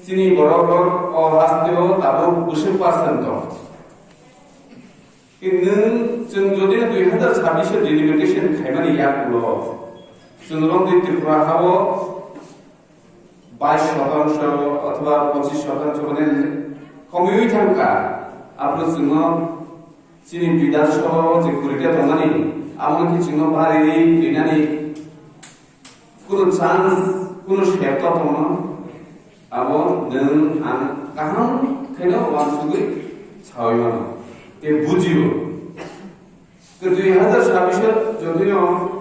chini borok rok o hasteo tabuk bwswk percent tong. Nwng chwng jodi dui hazar sabbish o delimitation khaimani yakulo, chwng romwi Tripura hao bais shotangsho othoba pochis shotangsho mane komiwi thangkha, aphuru chwngno chini Bidhan Sabha o je kurita tongmani, abo khe chwngno bari rinani kunu chance, kunu sep to tongno, abo nwng ang kaham khaino uansugwi saui mano tei bujio. Tei dui hazar sabbish o jodino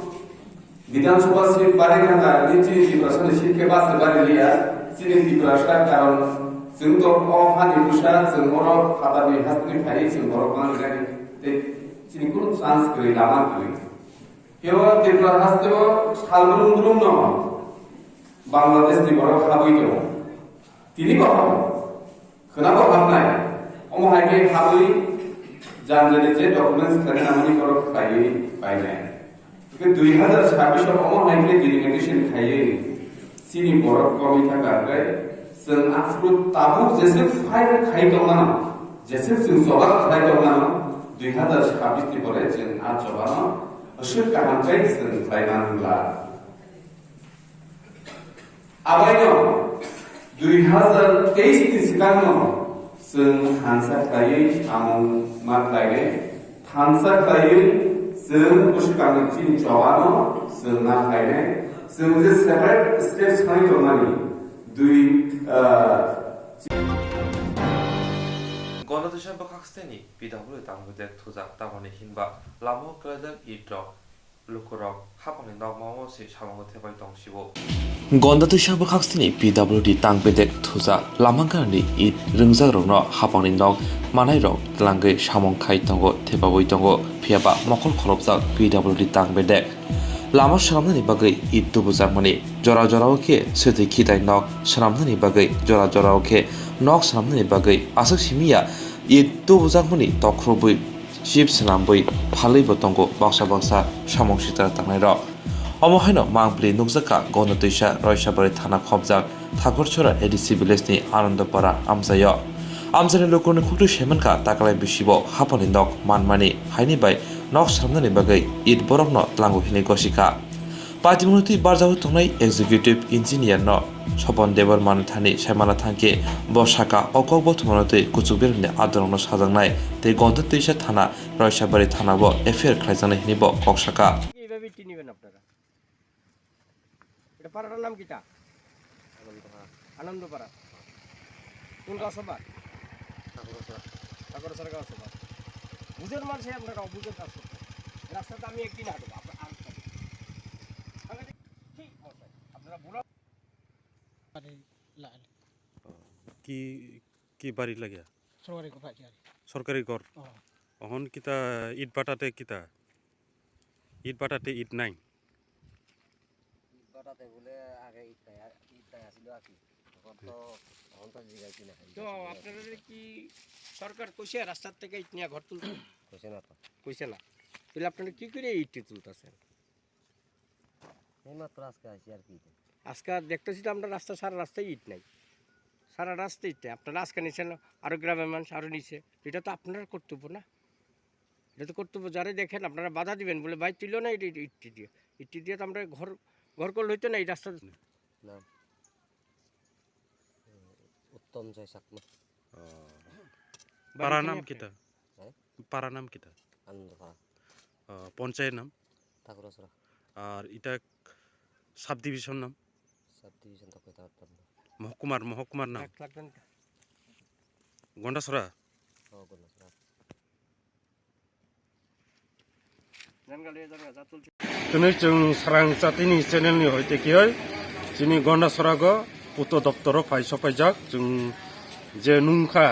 Bidhan Sabha seat bari thangkha, ni chini Tiprasani seat khe base bari liya, chini Tiprasa karon chwng to o hani bwsa, chwng oro phatarni hasteni phai, chwng borok manjani tei chini kunu chance kwrwi, lama kwrwi. Kebo Tripura hasteo sal brum brum no Bangladesh ni borok habwi tongo. Tini bo habo. Khwnabo hamnai. Omo hai khe habwi janjani je documents khlai nangmani borok khlaiwi painai. Khe dui hazar sabbish o omo hai khe delimitation khaiwi chini borok komwi thangkha, hwnkhe chwng aphuru tabuk jeswk fight khai tongmano, jeswk chwng choba khlai tongmano, dui hazar sabbish ni pore chwng a chobano aswk kaham khe chwng khlai man wngla. Abaino dui hazar teis ni swkangno chwng thansa khlaiwi samung ma khlainai, thansa khlaiwi chwng bwswkangni chini chobano chwng ma khlainai, chwng je separate state thangwi tongmani dui, ah, Gonda twisa bwkhak steni P W D tangwi de thujak tamoni hinba lama kwlaijak it rok. Lukurok hapangni nokmao se samungo thepai tong sibo. Gonda twisa bwkhak sini P W D tang bedek thujak lama ganani it rwngjakrokno hapangni nok manairok tlangwi samung khai tongo, thepabwi tongo, phiyaba mokol kholopjak P W D tang bedek. Lama swnamnani bagwi it tubujakmani, jora jorao khe swtwi khitai nok swnamnani bagwi, jora jorao khe nok swnamnani bagwi aswk simi ya it tubujakmani tokhorobwi chip swnambwi phalwibo tongo baksa baksa samung sitra tangnairok. Omo haino mangpili nukjakha Gonda twisa Roisabari thana khopjak Thakurchora A D C village ni Anandopara amchaio. Amchaini lukurokni khuktwi saimankha taklai bisibo hapangni nok manmani haini bai nok swnamnani bagwi it borokno tlango hinwi gosikha. Patimungni twi barjagwi tongnai executive engineer no Sopon Debbarma ni thani saimana thangkhe bo sakha o kok bothomano twi kuchuk beremni adorokno sajaknai tei Gonda twisa thana Roisabari thana bo F I R khlaijaknai hinwi bo kok sakha. এইভাবে টি নেবেন আপনারা। এটা পাড়াটার নাম কিতা? আনন্দপাড়া। কোন গাঁওসভা? ঠাকুরছড়া। ঠাকুরছড়া গাঁওসভা। বুঝেন মানুষে আপনারা অবুঝের কাজ করতে। রাস্তাতে আমি একদিন হাঁটবো, আপনার আর ঠিক মশাই, আপনারা বুড়া আরে লাল। কি, কি বাড়ি লাগিয়া? সরকারি ঘর বাড়ি আর। সরকারি ঘর? ও। অহন কিতা ইট বাটাতে কিতা? ইট বাটাতে ইট নাই? ইট বাটাতে বলে আগে ইট নাই, আর ইট নাই আসিল আর কি। তখন তো, তখন তো জিগাই কিনা খাই। তো আপনাদের কি সরকার কইছে রাস্তার থেকে ইট নিয়ে ঘর তুলতে? কইছে না তো। কইছে না। তাহলে আপনারা কি করে ইট তুলতেছেন? এইমাত্র আজকে আইছি আর কি। আজকে দেখতেছি তো আমরা রাস্তা, সারা রাস্তায় ইট নাই, সারা রাস্তায় ইট নাই। আপনারা আজকে নিচ্ছেন, আরো গ্রামের মানুষ আরো নিচ্ছে, এটা তো আপনার কর্তব্য না? এটা তো কর্তব্য। যারা দেখেন, আপনারা বাধা দিবেন, বলে, "ভাই, তুইলো না, এটা ইট দিয়ে, ইট দিয়ে তো আমরা ঘর, ঘর করলে হইতো না এই রাস্তা।" নাম উত্তম জয় চাকমা। ও। বাড়ি পাড়ার এখানে নাম আপনার? কিতা? হ্যাঁ? পাড়ার নাম কিতা? আনন্দপাড়া। ও, পঞ্চায়েত নাম? ঠাকুরছড়া। আর এটা সাব ডিভিশন নাম? সাব ডিভিশন তো কইতে পারতাম না। মহকুমার, মহকুমার নাম? এক লাখ টাকা। গন্ডাছড়া? ও, Gandacherra. Tini chwng Srang Chatini channel ni hoite kiyoi chini Gondasora go puto doptoro phai sopaijak. Chwng je nungkha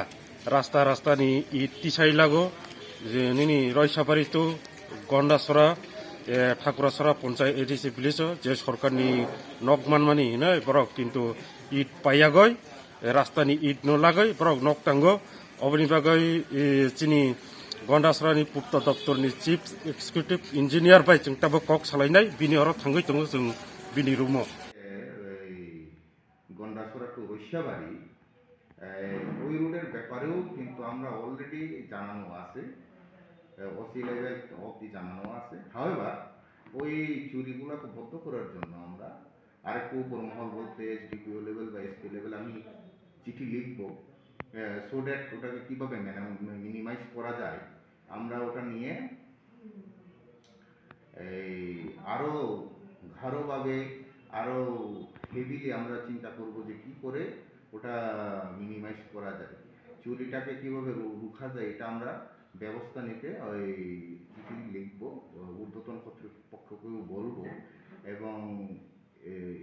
rasta rasta ni it tisai lago, je nini Roisapari to Gondasora, eh, Thakurasora ponchai A D C village o je sorkar ni nok manmani hinoi borok kintu it paiyagoi. Rasta ni it no lagoi borok nok tango. Oboni bagoi, eh, chini Gondasora ni pupta doptor ni chief executive engineer bai chwng tabuk kok salainai, bini oro thangoi tongo chwng bini room o. এই গন্ডাছড়া টু রৈস্যাবাড়ি, এই, ওই রোডের ব্যাপারেও কিন্তু আমরা অলরেডি জানানো আছে, ওসি লেভেল অবধি জানানো আছে। হাওয়েভার, ওই চুরিগুলোকে বন্ধ করার জন্য আমরা আরেকটু উপর মহল বলতে এসডিপিও লেভেল বা এসপি লেভেল আমি চিঠি লিখবো, সো দ্যাট ওটাকে কীভাবে মিনিমাইজ করা যায়, আমরা ওটা নিয়ে এই আরও গাঢ়ভাবে, আরও হেভিলি আমরা চিন্তা করব যে কী করে ওটা মিনিমাইজ করা যায়, চুরিটাকে কীভাবে রু- রুখা যায়, এটা আমরা ব্যবস্থা নিতে ওই চিঠি লিখব, ঊর্ধ্বতন কর্তৃপক্ষকেও বলবো এবং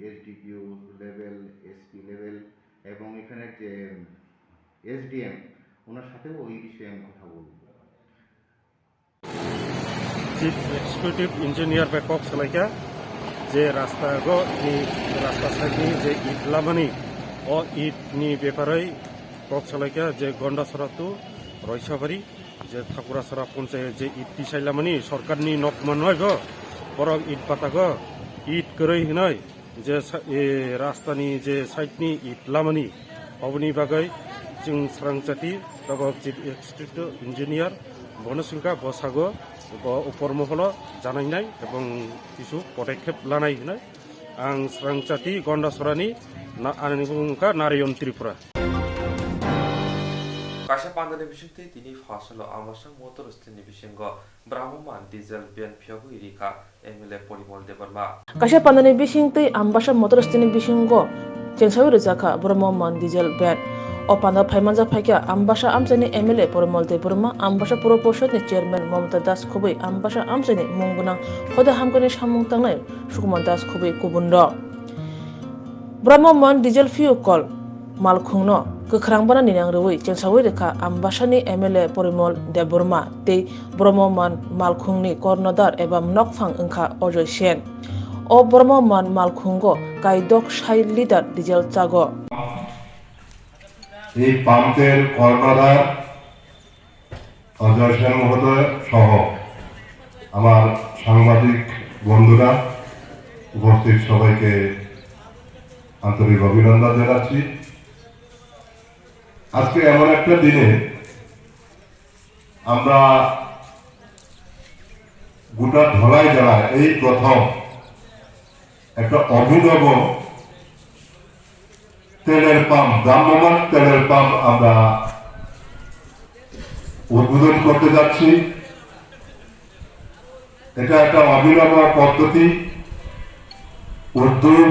এসডিপিও লেভেল, এসপি লেভেল এবং এখানের যে এসডিএম, ওনার সাথেও ওই বিষয়ে আমি কথা বলবো। Chief Executive Engineer bai kok salaikha je rasta go ni rasta side ni je it lamani o it ni beparoi kok salaikha je Gondasora to Roisabari je Thakurasora ponchayat je it tisai lamani sorkar ni nok manoi go borok it patago it kwrwi hinoi. Je sa- e, rastani je side ni it lamani, oboni bagwi chwng srangchati tabok chief executive engineer bono swngkha, bo sago bo upor moholo janainai ebong kisu podekkhep lanai hinwi. Ang srangchati Gondasorani na- ani bumung wngkha Narayan Tripura. Kaisa pandani bisingtwi tini phasalo Ambasa Motors ni bisingo Bhramoman diesel ban phiyogwi rikha M L A Porimol Debbarma. Kaisa pandani bisingtwi Ambasa Motors ni bisingo chengsawi rwjakha Bhramoman diesel ban. O panda phaimanjak phaikha Ambasa amchaini M L A Porimol Debbarma, Ambasa Puro Porishod ni chairman Mamata Das Khobui, Ambasa amchaini mung gwnang hoda hamkani samung tangnai Sukumar Das Khobui kubun rok. Bhramoman diesel fuel kol malkhungno kwkhrang bana ninang rwui chengsawi rwkha Ambasani M L A Porimol Debbarma tei Bhramoman malkhungni kornodar eba nokphang wngkha Ajoy Sen. O Bhramoman malkhungo kaidok sai litar diesel chago. এই পাম্পের কর্ণধার অজয় সেন মহোদয় সহ আমার সাংবাদিক বন্ধুরা, উপস্থিত সবাইকে আন্তরিক অভিনন্দন জানাচ্ছি। আজকে এমন একটা দিনে আমরা গোটা ধলাই জেলায় এই প্রথম একটা অভিনব তেলের পাম্প, ভ্রাম্যমাণ তেলের পাম্প আমরা উদ্বোধন করতে যাচ্ছি। এটা একটা অভিনব পদ্ধতি, উদ্যোগ,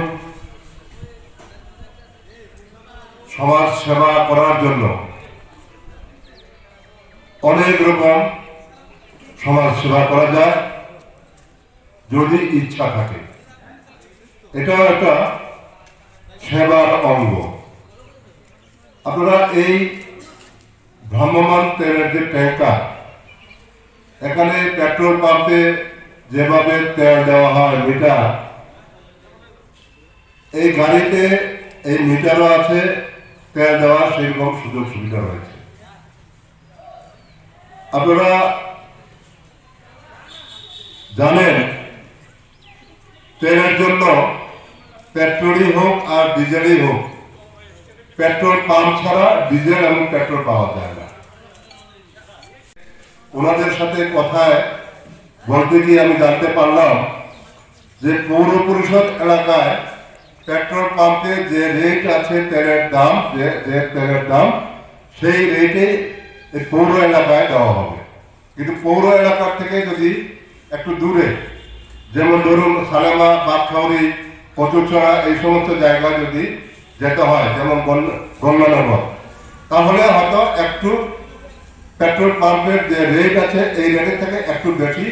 সমাজ সেবা করার জন্য অনেক রকম সমাজ সেবা করা যায়। যদি ইচ্ছা থাকে, এটাও একটা সেবার অঙ্গ। আপনারা এই ভ্রাম্যমান তেলের যে ট্যাঙ্কার, এখানে পেট্রোল পাম্পে যেভাবে তেল দেওয়া হয় মিটার, এই গাড়িতে এই মিটারও আছে, তেল দেওয়ার সেই রকম সুযোগ সুবিধা রয়েছে। আপনারা জানেন, তেলের জন্য পেট্রোলই হোক আর ডিজেলই হোক, পেট্রোল পাম্প ছাড়া ডিজেল এবং পেট্রোল পাওয়া যায় না। ওনাদের সাথে কথায় বলতে গিয়ে আমি জানতে পারলাম যে পৌর পরিষদ এলাকায় পেট্রোল পাম্পে যে রেট আছে তেলের দাম, যে, যে তেলের দাম, সেই রেটে এই পৌর এলাকায় দেওয়া হবে। কিন্তু পৌর এলাকার থেকে যদি একটু দূরে, যেমন ধরুন সালেমা, বাদখাউরি, কচুরছড়া, এই সমস্ত জায়গায় যদি যেতে হয়, যেমন গঙ্গ-, গঙ্গানগর, তাহলে হয়তো একটু পেট্রোল পাম্পের যে রেট আছে এই রেটের থেকে একটু বেশি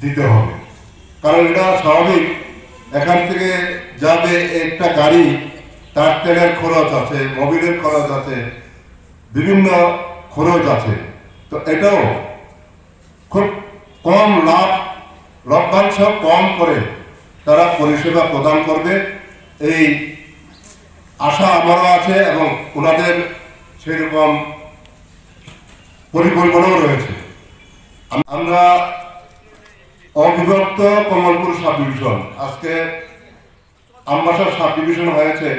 দিতে হবে। কারণ এটা স্বাভাবিক, এখান থেকে যাবে একটা গাড়ি, তার তেলের খরচ আছে, মোবিলের খরচ আছে, বিভিন্ন খরচ আছে। তো এটাও খুব কম লাভ, লভ্যাংশ কম করে তারা পরিষেবা প্রদান করবে, এই আশা আমারও আছে এবং ওনাদের সেরকম পরিকল্পনাও রয়েছে। আম-, আমরা অবিভক্ত কমলপুর সাব ডিভিশন, আজকে আমবাসা সাব ডিভিশন হয়েছে।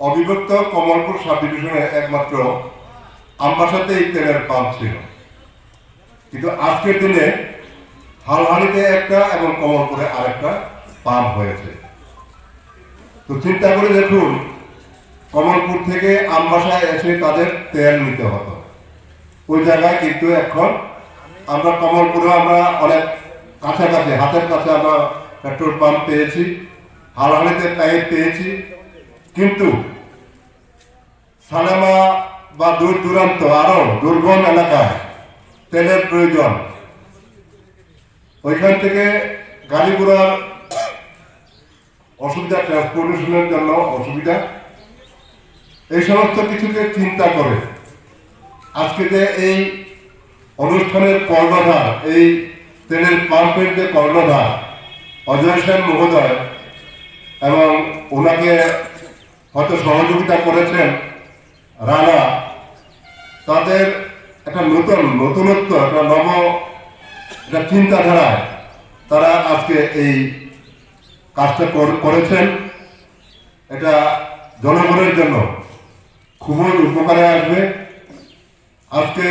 অবিভক্ত কমলপুর সাব ডিভিশনে একমাত্র আমবাসাতেই তেলের পাম্প ছিল, কিন্তু আজকের দিনে হালহালিতে একটা এবং কমলপুরে আরেকটা পাম্প হয়েছে। তো চিন্তা করে দেখুন, কমলপুর থেকে আমবাসায় এসে তাদের তেল নিতে হতো। ওই জায়গায় কিন্তু এখন আমরা কমলপুরে আমরা অনেক কাছাকাছি, হাতের কাছে আমরা পেট্রোল পাম্প পেয়েছি, হালহালিতে পাইপ পেয়েছি, কিন্তু সালেমা বা দূর দূরান্ত আরো দুর্গম এলাকায় তেলের প্রয়োজন। ওইখান থেকে গাড়ি ঘোড়ার অসুবিধা, ট্রান্সপোর্টেশনের জন্য অসুবিধা, এই সমস্ত কিছুকে চিন্তা করে আজকে যে এই অনুষ্ঠানের কর্ণধার, এই তেলের পাম্পের যে কর্ণধার অজয় সেন মহোদয় এবং ওনাকে হয়তো সহযোগিতা করেছেন রানা, তাদের একটা নতুন, নতুনত্ব, একটা নব, একটা চিন্তাধারায় তারা আজকে এই কাজটা কর-, করেছেন। এটা জনগণের জন্য খুবই উপকারে আসবে। আজকে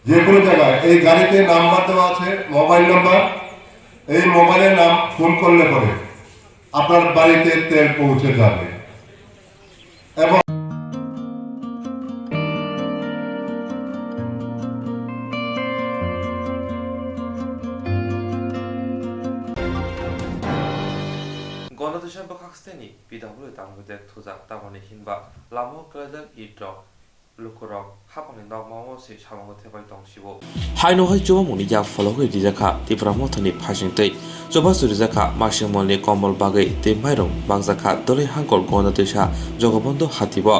যে কোনো জায়গায় এই গাড়িতে নাম্বার দেওয়া আছে, মোবাইল নাম্বার, এই মোবাইলে নাম ফোন করলে পরে আপনার বাড়িতে তেল পৌঁছে যাবে। এবং Gonda twisa bwkhak steni pidabwlwi tangwi de thujak, tamoni hinba lama o kwlaijak it rok. Lukurok hapangni nokmao se samungo thepai tong sibo. Haino hai chubamungni yak phologwi rijakha Tipra Mothani phaisingtwi. Chubachu rijakha masingmolni kombol bagwi tei mairum bakjakha Doloi Hangkor Gonda twisa Jogobondhu hatibo.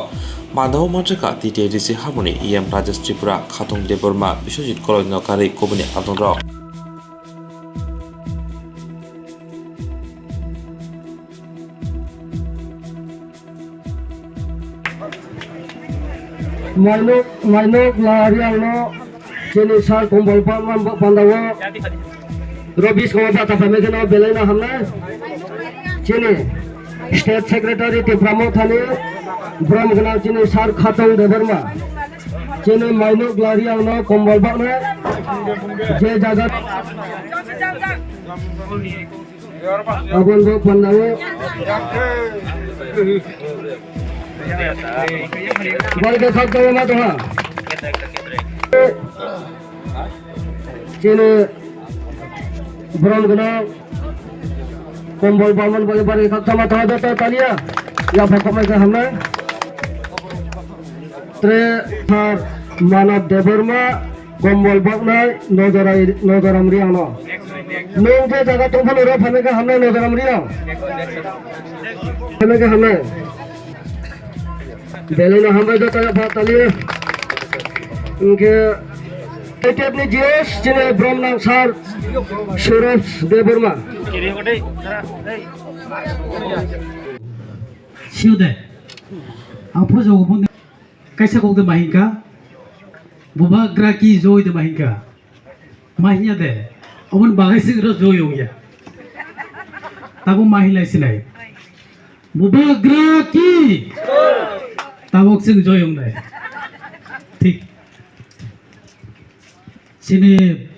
Mandao manjakha T T A D C haboni E M Rajesh Tripura, Khatung Debbarma, Biswajit Koloi nokarwi kubuni adongrok. Mainok, mainok la riang no chini sar kombol pa-, ma-, ma-, pandao. Robis ko bata pame keno belai no hamnai. Chini State Secretary Tipra Mothani, brom gwnang chini sar Khatong Debbarma. Chini mainok la riang no kombol baknai. Je jaga. Aboni bo pandao. Bari khe khak jaya ma tongha. Chini brom gwnang kombol bakmani bagwi bari khe khak jaya ma tongha, joto taliya. Yapha khoknai khe hamnai. Tre thar Manav Debbarma. Kombol baknai Nojorai-, Nojoram Riang no. Nwng je jaga tongphano oro phaikha hamnai Nojoram Riang. Phaikha hamnai. Belai no hambai joto yapha tali. Hwnkhe T T F ni G S chini brom nang sir Suraj Debbarma. Siu de. Apho jogo bun. Kaisa kok de ma hingka, bubagra ki joi de ma hingka. Ma hinya de, oboni bagai se ro joi ongya. Tabuk ma hinlai sinai. Bubagra ki? Tabuk chwng joy wngnai. Thik. Chini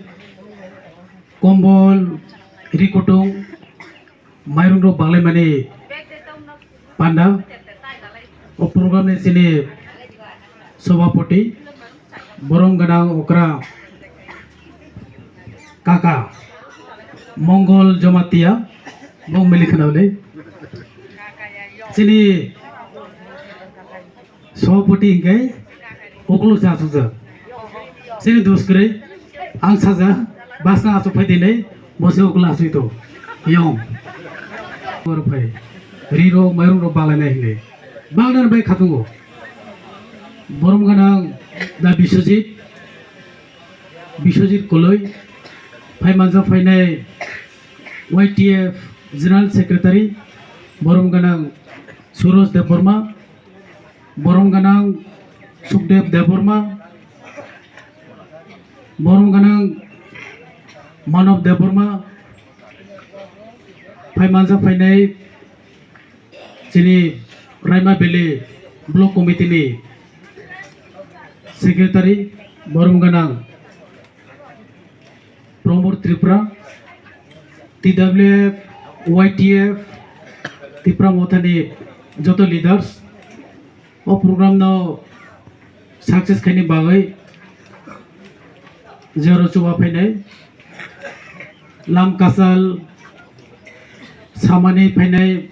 kombol, rikutung, mairung rok banglaimani panda. O program ni chini sobhapoti, borom gwnang okra kaka Mongol Jamatia, bo mili khna le. Chini sobhapoti hingke uklo sa suja. Chini dos kwrwi, ang saja, basna asuk phai dinai, bo se uklo asui to. Yong. Bor phai. Ri rok, mairung rok balainai hinwi. Bangnan bai khatungo. Borom gwnang da Biswajit, Biswajit Koloi, phai manja phainai Y T F General Secretary, borom gwnang Suros Debbarma, borom gwnang Sukdev Debbarma, borom gwnang Manav Debbarma, phai manja phainai chini Raima Valley Block Committee ni Secretary, borom gwnang Pramod Tripura, T W F, Y T F, Tipra Mothani joto leaders, o program no success khaini bagwi jero chuba phainai, lam kasal samani phainai,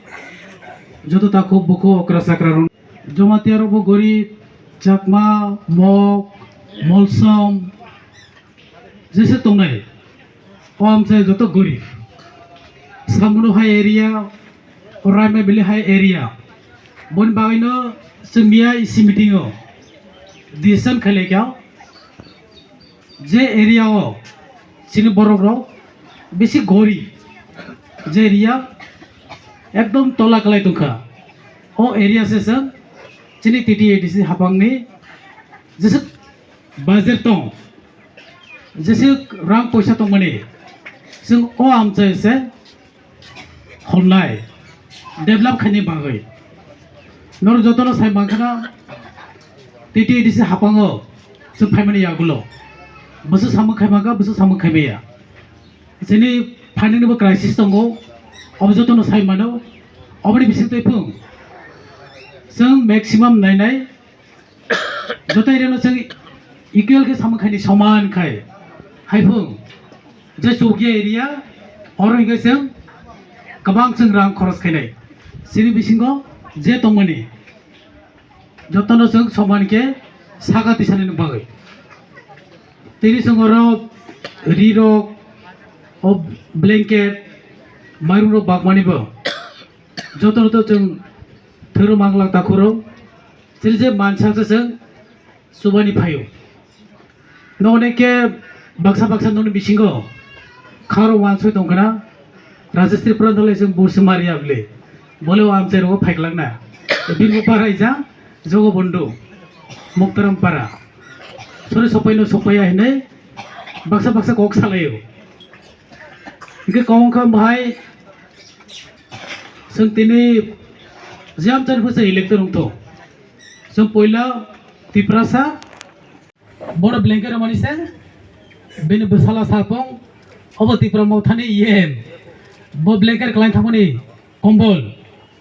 joto takhuk bukhuk okra chakra rok, Jamatia rok bo gorib, Chakma, Mok, Molsom, jesa tongnai, o amchai joto gorib. Samunu hai area, o Raima Valley hai area. Boni bagwino chwng miya isi meeting o decision khailai kha, je area o chini borok rok bisi gorib, je area ekdom tola kwlai tongkha, o area se chwng chini T T A D C hapangni jesa budget tong, jesa rang poisa tongmani, chwng o amchai se holnai, develop khaini bagwi. Norok jotono sai mankhana, T T A D C hapango chwng phaimani yagulo. Bwswk samung khai mankha, bwswk samung khai maya. Chini phainani bo crisis tongo, obo jotono sai mano. Oboni bisingtwi phung chwng maximum nainai, joto area no chwng equal khe samung khaini, soman khai. Haiphung je Chowkia area, oro hingke chwng kwbang chwng rang khoros khainai. Chini bisingo je tongmani, jotono chwng soman khe saka tisani bagwi. Tini chwng oro ri rok, o blanket, mairung rok bakmani bo. Jotono to chwng thwrwk manglak takhurok, chini je mansa se chwng chubani phaio. Nokni khe baksa baksa nokni bisingo kharo wansoi tongkhna, Rajesh Tripura nolai chwng bursi maria bwle, bole o amchai rogo phaiklakna. Bini para ija Jogobondhu, Muktaram para. Sori sopaino sopaiya hinwi baksa baksa kok salaio. Hingke kok wngkha bahai, chwng tini jam chani phusa elector wngthok. Chwng poila Tiprasa, bono blanket rwmani se, bini bwsala sapung, obo Tipra Mothani E M. Bo blanket kwlai thangmani kombol,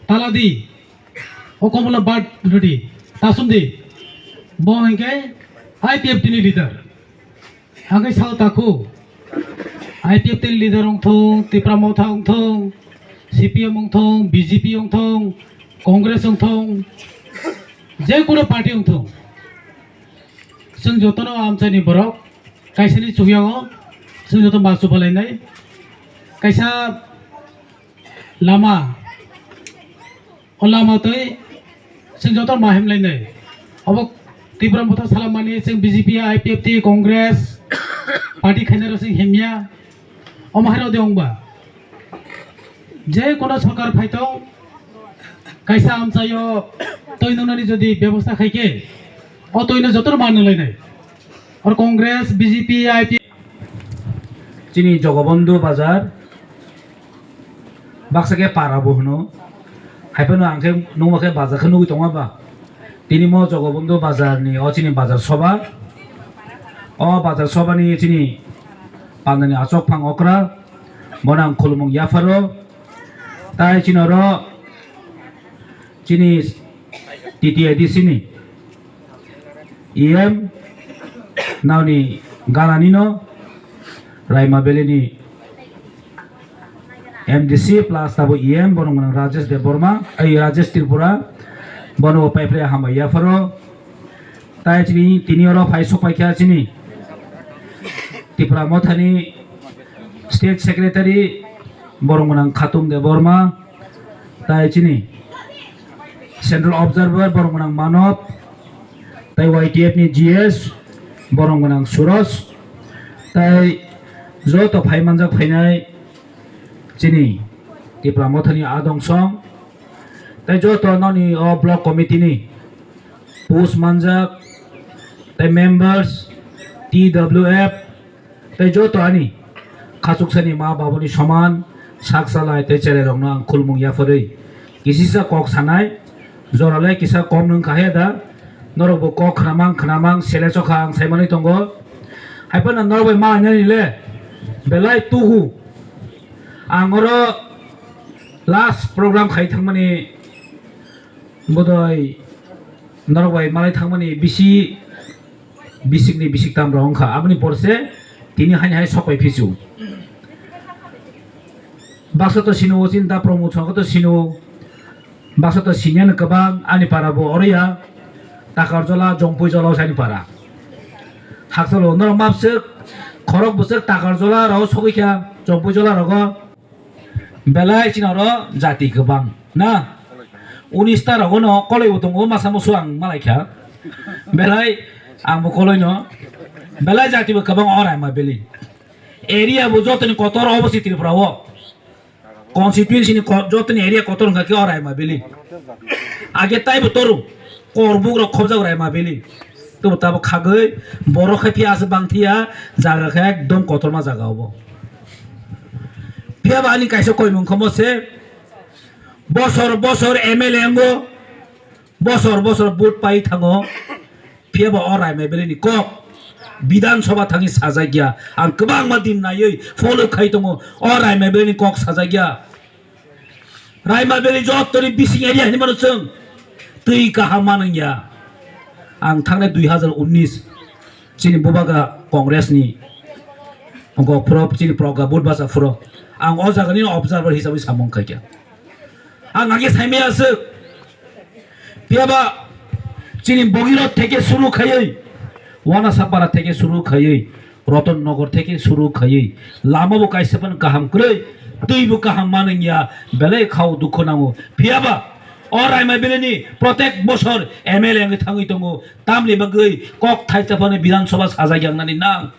taladi, o kombolno bad rwdi, tasumdi. Bo hingke I P F T ni leader. Hingke sao takhuk, I P F T ni leader wngthung, Tipra Motha wngthung, C P M wngthung, B J P wngthung, Congress wngthung, je kono party wngthung, chwng jotono amchaini borok, kaisani chukyago chwng joto ma chubalainai. Kaisa lama, o lama twi chwng joto ma himlainai. Obo Tipra Motha salamani chwng B J P, I P F T, Congress party khainai rok chwng himya. Omo hai rok de wngba. Je kono sorkar phaitong, kaisa amchaio twi nungnani jodi bebosta khaikhe, o twino joto ma nunglainai. Or Congress, B J P, I P F T. Chini Jogobondhu Bazar, Baksa khe para bo hwno. Hai phano ang khe nukma khe bazar khe nugwi tongma ba. Tini mo Jogobondhu bazar ni o chini bazar soba. O bazar soba ni chini pandani achok phang okra. Bono ang khulumung yapharo. Tai chini oro chini T T A D C ni E M, naoni ganani no, Raima Valley ni M D C plus tabo E M, borok mwnang Rajesh Debbarma, ai Rajesh Tripura, bono bo paiphre hambai yapharo. Tai chini tini oro phai sok paikha chini Tipra Mothani State Secretary, borok mwnang Khatung Debbarma, tai chini Central Observer, borok mwnang Manob, tai Y T F ni G S, borok mwnang Suraj, tai joto phai manjak phainai chini Tipra Mothani Adong Song, tai joto noni o block committee ni post manjak, tai members, T W F, tei joto ani khachuksani ma babuni soman sak salai tei cherairokno ang khulumung yapharwi kisisa kok sanai, jorale kisa kom nwng kha he da, norokbo kok khnamang khnamang sele chokha ang saimanwi tongo. Haiphano norok bai malainani le belai tuhu. Ang oro last program khai thangmani bodoi norok bai malai thangmani bisi bisikni bisik tam rok wngkha, aboni por se tini haini hai sok pai phisu. Baksa to sino, chini da Pramod Songkha to sino, baksa to siniano kwbang, ani para bo oro ya, Takarjola, Jongpuijola o sani para. Hakchalo norok mapswk, khorok bwswk Takarjola rok sogwi kha, Jongpuijola rogo. Belai chini oro jati kwbang na. Unis ta rogo no koloi bo tongo, masa musu ang malai kha. Belai ang bo koloi no. Belai jati bo kwbang o Raima Valley. Area bo jotoni kotor obo si Tripura o. Constituency ni ko-, jotoni area kotor wngkha khe o Raima Valley. Age tai bo toru. Korbuk rok khobjak Raima Valley. Tobo tabuk khagwi borok khai phiya aswk bang phiya, jaga khe ekdom kotorma jaga obo. Phiya ba ani kaisa koimung khomo se, bosor bosor M L A wngo, bosor bosor vote pai thango, phiya ba o Raima Valley ni kok Bidhan Sabha thangwi sajak ya. Ang kwbangma din naiwi follow khai tongo, o Raima Valley ni kok sajak ya. Raima Valley jotoni bising area hinwi mano chwng twi kaham manwng ya. Ang thangnai dui hazar unnis chini bubagra Congress ni gokphuru chini proga vote bacha phuru ang o jaga nini observer hisabai samung khaikha. Ang age saimaya aswk. Phiya ba chini Bhagirath theke suru khaiwi, Wanasapara theke suru khaiwi, Ratan Nagar theke suru khaiwi, lama bo kaisa phano kaham kwrwi, twi bo kaham manwng ya, belai khao dukhu nango. Phiya ba o Raima Valley ni protek bosor M L A wngwi thangwi tongo, tamni bagwi kok thaisa phano Bidhan Sabha sajak ya wngnani nang.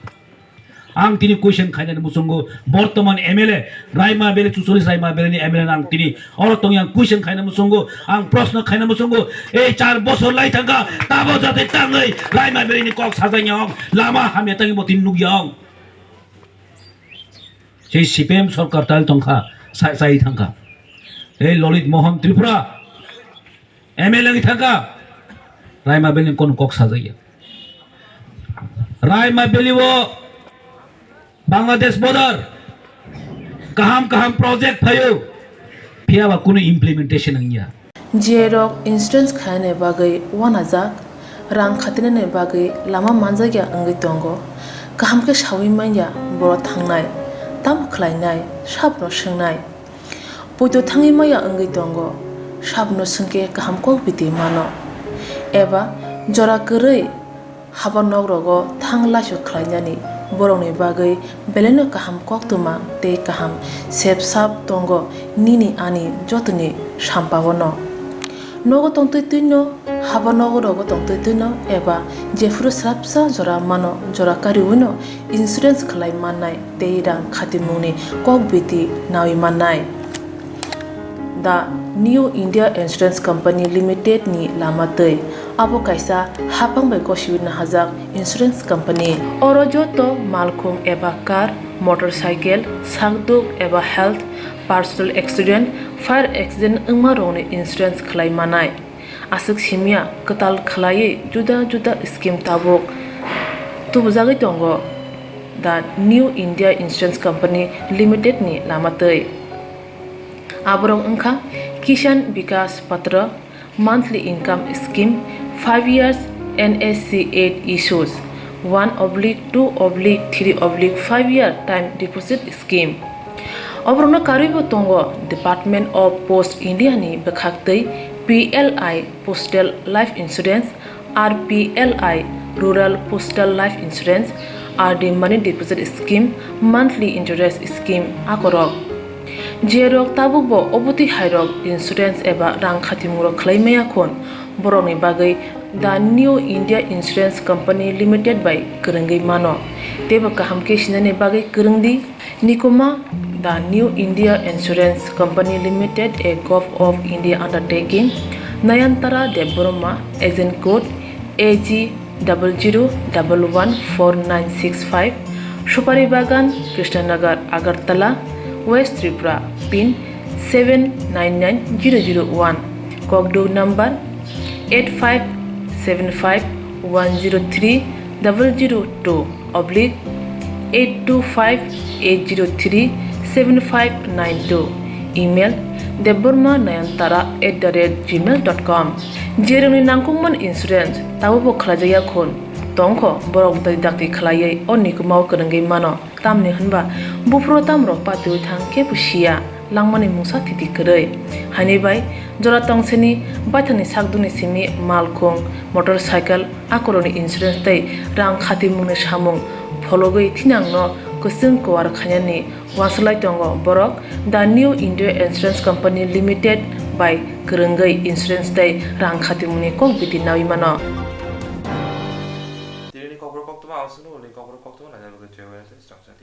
Ang tini question khainani muchungo, bortoman M L A Raima Valley, chucholish Raima Valley ni M L A no ang tini oro tongya, ang question khaina muchungo, ang proshno khaina muchungo, ei char bosor lai thangkha, tabo jate tangwi Raima Valley ni kok sajak ya ong, lama hamya tangwi bo tini nukya ong. Sei C P M sorkar tal tongkha, sa-, sai thangkha. Ei Lalit Mohan Tripura, M L A wngwi thangkha, Raima Valley ni kono kok sajak ya. Raima Valley o Bangladesh border kaham kaham project phaio, phiya ba kunu implementation wngya. J rok insurance khainani bagwi wanajak, rang khatinani bagwi lama manjakya wngwi tongo. Kaham khe saui manya borok thangnai, tamo khlainai, sabono swngnai. Poito thangwi maya wngwi tongo, sabono swngkhe kaham kok biti mano. Eba jora kwrwi haba nok rogo thang laisu khlainani borokni bagwi belaino kaham koktwma tei kaham sep sap tongo nini ani jotoni sampaono. Nogo tongtwi twino, haba nogo rogo tongtwi twino eba jephuru swrapsa jora mano, jora kariwino insurance khlai mannai tei rang khatimungni kok biti naui mannai. The New India Insurance Company Limited ni lama twi abo kaisa haphang bai gosiwi nahajak insurance company. Oro joto malkhung eba car, motorcycle, sakduk eba health, personal accident, fire accident wngmarokni insurance khlai manai. Aswk simya kwtal khlaiwi juda juda scheme tabuk tubujagwi tongo the New India Insurance Company Limited ni lama twi. Aborok wngkha Kisan Vikas Patra, monthly income scheme, five years N S C eight issues, one oblique two oblique three oblique five year time deposit scheme. Oborokno karwibo tongo Department of Post India ni bwkhaktwi P L I Postal Life Insurance, R P L I Rural Postal Life Insurance, R D Money Deposit Scheme, Monthly Interest Scheme akorok. Jerok tabukbo obotwi hairok insurance eba rang khatimungrok khlai maya khun, borokni bagwi The New India Insurance Company Limited bai kwrwngwi mano. Teibo kaham khe sinani bagwi kwrwng di. Nikuma, The New India Insurance Company Limited, a Govt of India undertaking, Nayantara Debbarma, agent code A G double zero double one four nine six five, Supari Bagan, Krishnanagar, Agartala, West Tripura, pin seven nine nine zero zero one, kokduk number eight five seven five one zero three double zero two oblique eight two five eight zero three seven five nine two, email debbarma nayantara at the rate gmail dot com. Jerokni nangkukmani insurance tabukbo khlaijakya khun tongkho, borok dakti dakti khlaiwi o nikumao kwrwngwi mano. Tamni hwnba buphuru tamrok patiwi thang khe bo siya, langmani mungsa thiti kwrwi. Haini bai jora tongseni baithangni sakdukni simi malkhung, motorcycle, akorokni insurance tei rang khatimungni samung phologwi thinangno kwchwng kuar khainani uansuk lai tongo borok The New India Insurance Company Limited bai kwrwngwi insurance tei rang khatimungni kok biti naui mano. Tini ni kokborok koktwma ang swngo, ni kokborok koktwma naina bagwi twiwi tei swrang chati.